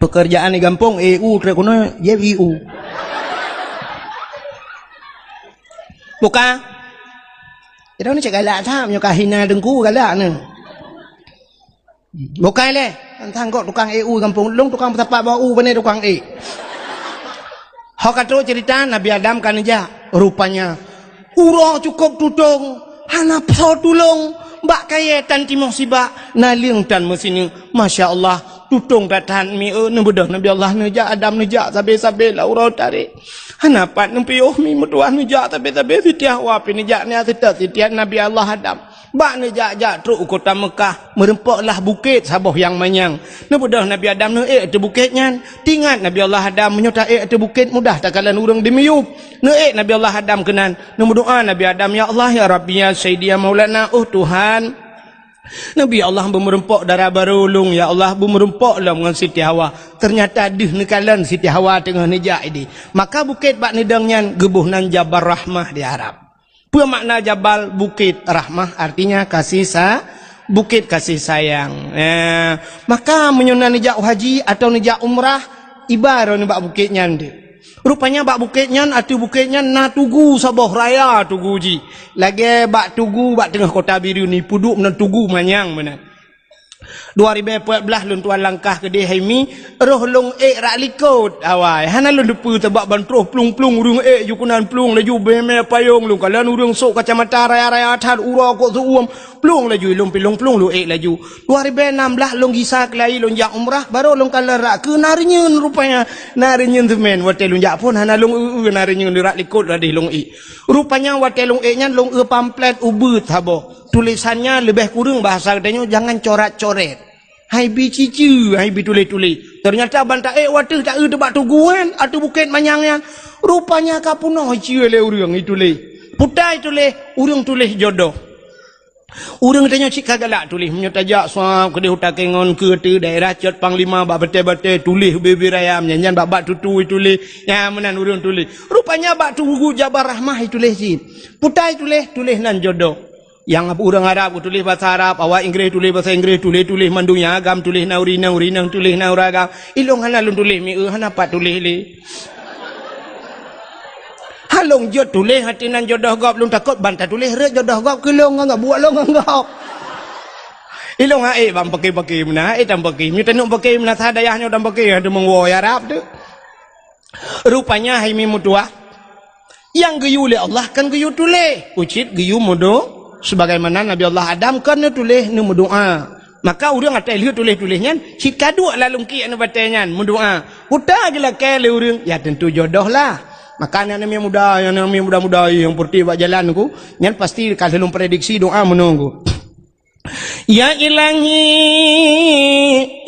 Pekerjaan di gampông, E U trok keunoe, jép I U. Buka. Ida ni cek galak that, meunyoe ka hina Teungku galak ni. Buka lé, teuntang kok tukang E U di gampông. Lôn tukang peusapat bak u, pane tukang E. Ho ka trok cerita, Nabi Adam ka neujak. Rupanya, uroe cukôp tutong, hana soe tulông, bak kayée tan timoh sibak, naleueng tan meusineuk. Masya Allah, Tutong that-that mi, eh, neubeudôh Nabi Allah neujak, Adam neujak sabe-sabe lam uroe tarek. Hana pat neupiôh mi meutuah neujak sabe-sabe, Siti Hawa pih neujak nyan seutôt Siti Nabi Allah Adam. Bak neujak-jak trok u kota Meukah, meureumpok lah bukét saboh nyang manyang. Neubeudôh Nabi Adam neuék ateueh bukét nyan. Teuingat Nabi Allah Adam, meunyoe taék ateueh bukét mudah takalon ureuëng dimiyueb. Neuék Nabi Allah Adam keunan. Neumeudoá Nabi Adam, "Ya Allah, ya Rabbi, ya Sayyidi, ya Maulana, oh Tuhan." Nabi Allah beumeureumpok dara barô lôn, ya Allah, beumeureumpok lom ngon Siti Hawa. Teunyata deuh neukalon Siti Hawa teungoh neujak idéh. Maka bukét bak neudong nyan geuboh nan Jabal Rahmah di Arab. Peue makna jabal? Bukét. Rahmah artinya kasih sa-, bukét kasih sayang. Eh, maka meunyoe na neujak haji atau neujak umrah, iba droeneuh bak bukét nyan deuh. Rupanya bak bukét nyan, ateueh bukét nyan na tugu saboh raya tugu jih. Lagée bak tugu bak teungoh kota Bireuen, ipeuduek meunan tugu manyang meunan. Dua ribée peuet blaih lôn tuan langkah keudeh hai mi, roh lôn ék rak likot awai. Hana lôn teupeue sabab ban troh plueng-plueng ureuëng ék ju keunan plueng laju beumé payong lôn kalon ureuëng sôk kacamata raya-raya that uroe kok seuuem plueng laju lôn pilong plueng lôn ék laju. Dua ribée nam blaih lôn gisa keulayi lôn jak umrah, barô lôn kalon rak keu na reunyeun rupanya. Na reunyeun seumén watée lôn jak phon hana lôn eu-eu na reunyeun rak likot ladeh lôn ék. Rupanya watée lôn ék nyan lôn eu pamflet ubeuet saboh. Tulésan nyan leubeh kureueng bahasa geutanyoe jangan corat-coret. Hai bi ciceue, hai bi tuléh-tuléh. Teunyata ban taék wateueh taeu teubak tugu nyan, ateueh bukét manyang nyan. Rupanya ka peunoh iceue lé ureuëng ituléh. Putai tuléh, ureuëng tuléh jodoh. Ureuëng tanyoe cit ka galak tuléh, meunyoe tajak suab keudeh u Takengon keu ateueh daerah Cot Panglima bak batée-batée tuléh ubé-ubé raya, nyan-nyan bak-bak tutui tuléh, nyan meunan ureuëng tuléh. Rupanya bak tugu Jabal Rahmah ituléh cit. Putai tuléh, tuléh nan jodoh. Nyang ureuëng Arab geutuléh basa Arab, awak Inggréh tuléh basa Inggréh, tuléh-tuléh mandum nyang agam tuléh na ureuëng inong, ureuëng inong tuléh na ureuëng agam. Ilong hana lôn tuléh mi, eu, hana pat tuléh lé. Ha lôn jeuet tuléh hati nan jodoh gob lôn takot ban tatuléh rot jodoh gob keu lôn ngon gob, buet lôn ngon gob. Ilong ha ék ban paké-paké meunan, ha ék tam paké. Meunyoe taneuk paké meunan sa dayah nyoe tam paké, ha teumeung woe Arab tu. Rupanya hai mi meutuah, nyang geuyue lé Allah kan geuyue tuléh, ucit geuyue meudo-, sebagaimana Nabi Allah Adam kan neutuléh neumeudoá. Maka ureuëng atai lheueh tuléh-tuléh nyan cit ka duek lam lungkiek nibak batée nyan meudoá. Uta geulakée lé ureuëng, ya tentu jodoh lah. Maka aneuk-aneuk muda, aneuk-aneuk muda-muda nyang peureutih bak jalan ku, nyan pasti ka lheueh lôn prediksi doá meunoe ku. Ya Ilahi,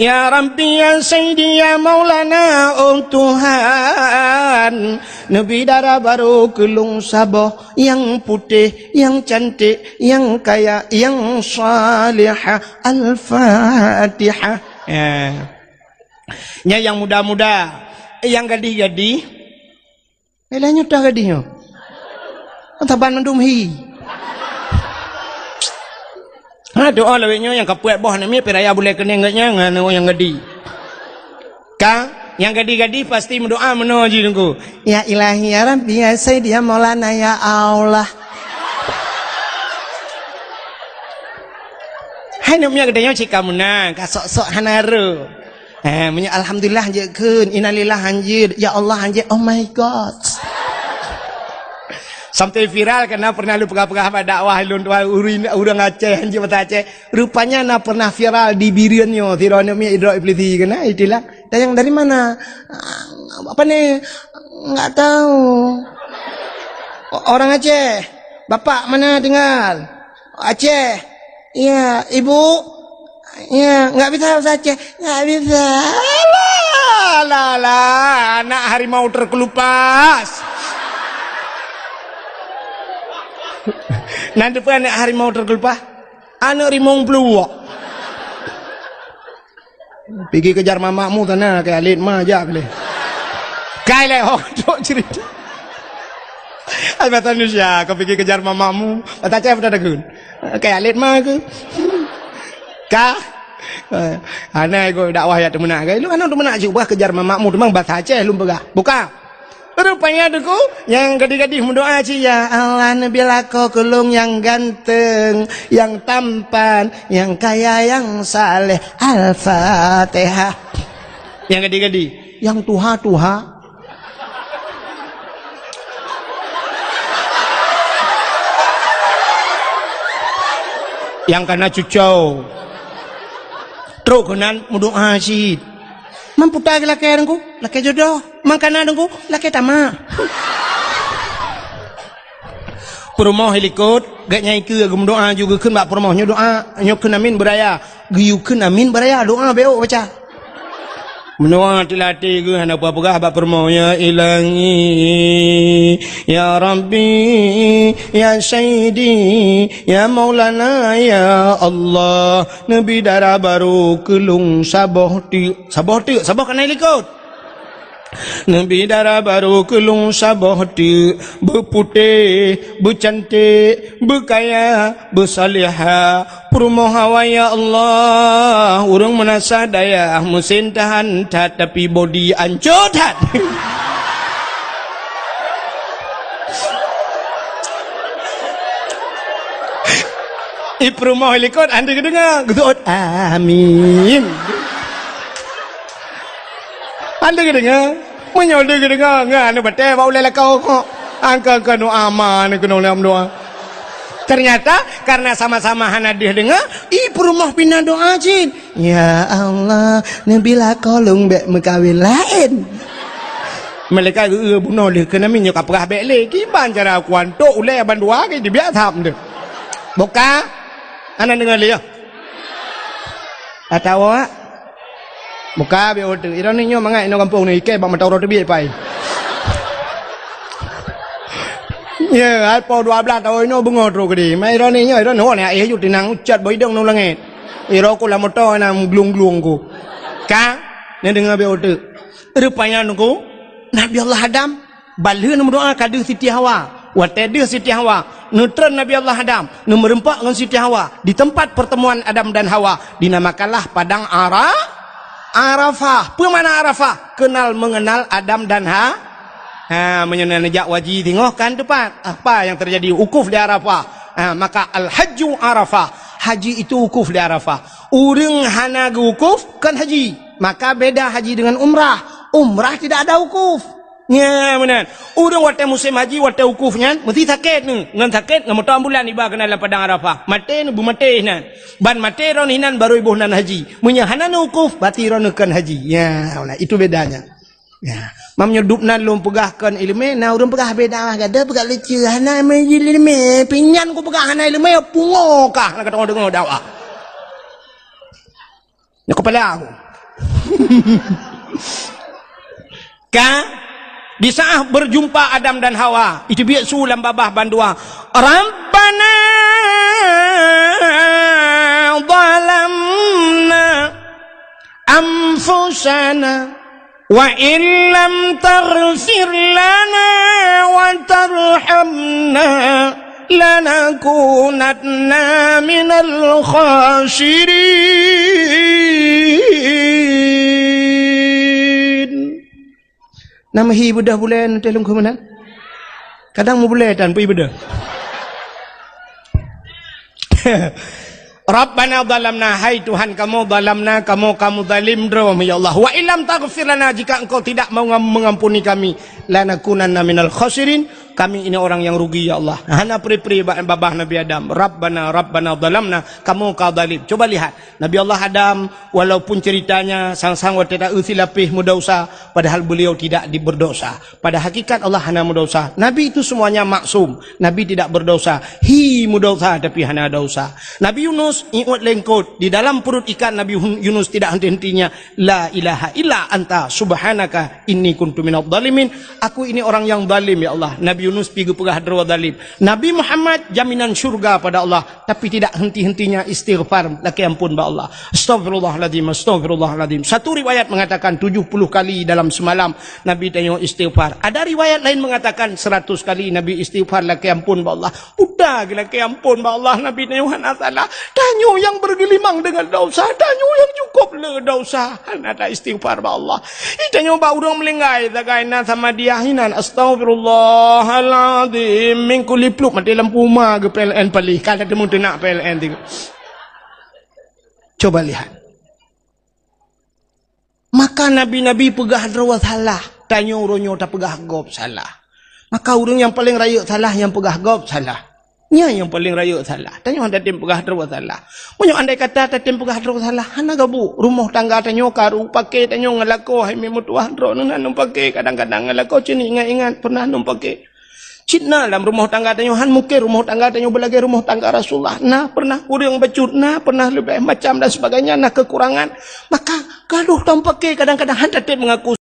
ya Rabbi, ya Sayyidi, ya Maulana, oh Tuhan, neubi dara barô keu lôn saboh nyang putéh, nyang cantik, nyang kaya, nyang salihah. Al-Fatihah. Ya. Nyan nyang muda-muda, nyang gadih-gadih. Eh, lah nyoe toh gadih nyoe. Saban mandum hi. Ha, doa lawét nyoe nyang ka peuet boh aneuk miet, pih raya bulée keuneng geuh nyan ngon nyang gadih. Ka, nyang gadih-gadih pasti meudoa meunoe jih Teungku. Ya Ilahi, ya Rabbi, ya Sayyidi, ya Maulana, ya Allah. Hai aneuk miet geutanyoe cit ka meunan, ka sok-sok hana rô. Eh, meunyoe alhamdulillah hanjeuet kheun, innalillah hanjeuet, ya Allah hanjeuet, oh my God. Sampai viral karena pernah lôn peugah-peugah bak dakwah lôn dua ureuëng, ureuëng Aceh hanjeuet bahasa Aceh. Rupanya na pernah viral di Bireuen nyoe, sidroe aneuk miet idrop iblisi keunan, itulah. Tanyong dari mana? Apa ni? Enggak tahu. O-, orang Aceh. Bapak mana tinggal? Aceh. Ya, ibu? Ya, enggak bisa bahasa Aceh. Enggak bisa. Alah, alah, alah, anak harimau terkelupas. Nanti pun anak harimau terkelupas. Anak rimong peluwak. Pigi kejar mamakmu sana, ke alit ma jak lé. Kai lé, oh, cok cerita. Ai bahasa Indonesia, kau pigi kejar mamakmu. Bahasa Aceh pun ada gun. Kai alit ma ke? Ka? Eh, aneh kau dakwah ya teumeunak ke? Lu kan teumeunak cubah kejar mamakmu, teumang bahasa Aceh lu peugah. Buka. Rupanya Teungku, nyang gadih-gadih meudoa cit, "Ya Allah, neubi lakoe keu lôn nyang ganteng, nyang tampan, nyang kaya, nyang saleh." Al-Fatihah. Nyang gadih-gadih, nyang tuha-tuha. Nyang kana cucau. Trok keunan meudoa cit. Man puta geulakée Teungku, lakée jodoh. Man kana Teungku, lakée tamak. Peurumoh i likot, gét nyang ikeue geumeudoa ju geukheun bak peurumoh nyoe doa, nyoe kheun amin beuraya. Geuyue kheun amin beuraya, doa bék baca. Meunoe teulatée geuh hana peugah bak peurumoh, "Ya Ilahi, ya Rabbi, ya Sayyidi, ya Maulana, ya Allah, neubi dara barô keu lôn saboh teuk." Saboh teuk, saboh kana i likot. Neubi dara barô keu lôn saboh teuk, beuputéh, beucanték, beukaya, beusalihah. Peurumoh awai, ya Allah, ureuëng meunasah dayah, meusén tahan that, tapi bodi ancô that. I peurumoh i likot hana geudeungoe, geuseuôt, "Amin." Hana geudeungoe. Meunyoe lé geudeungoe, ngon aneuk batée bak ulée lakoe kok. Angka-angka doa ma aneuk keunoe lom doa. Ternyata, karena sama-sama hana deuh deungoe, i peurumoh pih na doa cit. "Ya Allah, neubi lakoe lôn bék meukawen laén." Malaikat geu-, bunoe lé keunan nyoe ka peugah bék lé. Kiban cara kuantok ulée bandua ke dibiak tham deuh. Boka? Hana deungoe lé, ya? Atawa? Buka biôh teuk. Droeneuh nyoe mangat inoe gampông nyoe, ikée bak mata uroe teubiet pai. Ya, hai po dua blaih tahun inoe beungoh trok keudeh. Mai droeneuh nyoe, droeneuh nyoe aéh ju tinang ucat bak idong ngon langét. Iroe ku lam moto na glung-glung ku. Ka? Neudeungoe biôh teuk. Rupanya Teungku, Nabi Allah Adam Ban lheueh neumeudoa ka deuh Siti Hawa. Watée deuh Siti Hawa, neutreun Nabi Allah Adam, neumeureumpok ngon Siti Hawa di teumpat pertemuan Adam dan Hawa, dinamakanlah Padang Ara-, Arafah. Peue makna Arafah? Kenal mengenal Adam dan Ha-, ha, meunyoe neujak haji singoh kan teumpat. Apa yang terjadi? Wukuf di Arafah. Ha, maka al-hajju Arafah. Haji itu wukuf di Arafah. Ureuëng hana geuwukuf, kon haji. Maka beda haji dengan umrah. Umrah tidak ada wukuf. Nyan meunan. Ureuëng watée musém haji, watée wukuf nyan, meusti sakét nyoe. Ngon sakét, ngon moto ambulan iba keunan lam Padang Arafah. Maté nyoe, beumaté inan. Ban maté droeneuh inan, barô iboh nan haji. Meunyoe hana neuwukuf, berarti droeneuh kon haji. Ya, nah, itu bedanya. Ya. Mam nyoe dub nan lôn peugah kon iéleumé, na ureuëng peugah beda, gata peugah leucue, hana meuiéleumé, pinyan ku peugah hana iéleumé, pungo kah, na ka deungoe dakwah. Nyoe kepala aku. Ka, di saat berjumpa Adam dan Hawa, itu biek su lam babah bandua. Rabbana zalamna anfusana wa illam taghfir lana wa tarhamna lanakunanna minal khasirin. Nama hi beudôh buleuen teuh lungkhu meunan? Kadang meubulée tan pih beudôh. Rabbana zalamna, hai Tuhan kamoe, zalamna, kamoe ka meuzalim droe, ya Allah. Wa illam taghfir lana, jika Engkau tidak mau ngam-, mengampuni kami, lanakunanna minal khasirin, kami ini orang yang rugi, ya Allah. Hana pri-pri ba-, babah Nabi Adam. Rabbana, Rabbana zalamna, kamoe ka zalim. Coba lihat, Nabi Allah Adam, walaupun ceritanya sang-sang watée ta-eu silapéh meudausa, padahal beliau tidak di-, berdosa. Pada hakikat Allah hana meudausa. Nabi itu semuanya maksum. Nabi tidak berdosa. Hi meudausa tapi hana dausa. Nabi Yunus iôt lengkot. Di dalam perut ikan Nabi Hun-, Yunus tidak henti-hentinya, "La ilaha illa anta subhanaka inni kuntu minadh dhalimin." Aku ini orang yang zalim, ya Allah. Nabi Yunus pi geupeugah droe zalim. Nabi Muhammad jaminan syurga pada Allah. Tapi tidak henti-hentinya istighfar, lakée ampôn bak Allah. Astaghfirullahaladzim, astaghfirullahaladzim. Satu riwayat mengatakan tujuh puluh kali dalam semalam Nabi tanyoe istighfar. Ada riwayat lain mengatakan seratus kali Nabi istighfar, lakée ampôn bak Allah. Buta geulakée ampôn bak Allah, Nabi tanyoe hana salah. Tanyoe nyang bergelimang dengan dosa, tanyoe nyang cukup le dosa. Hana ta istighfar bak Allah. Ih, tanyoe bak ureuëng meulinggai, sagai na sama dia hinan, "Astaghfirullahaladzim." Minggu lipluk maté lampu ma geu P L N palih. Ka na teumeung teunak P L N tiga. Coba lihat. Maka nabi-nabi peugah droe salah. Tanyoe uroe nyoe tapeugah gob salah. Maka ureuëng nyang paleng rayeuk salah nyang peugah gob salah. Nyan nyang paleng rayeuk salah. Tanyoe hana tatem peugah droe salah. Meunyoe andai kata tatem peugah droe salah, hana gabu. Rumoh tangga tanyoe karu, paké tanyoe ngon lakoe, hai meutuah droeneuh na paké, kadang-kadang ngon lakoe cit ingat-ingat pernah na paké. Cit na lam rumoh tangga tanyoe, han mungken rumoh tangga tanyoe beulagée rumoh tangga Rasulullah. Na pernah ureuëng bacut, na pernah leubeh macam dan sebagainya, na kekurangan. Maka gadoh tatem paké, kadang-kadang han tatem mengaku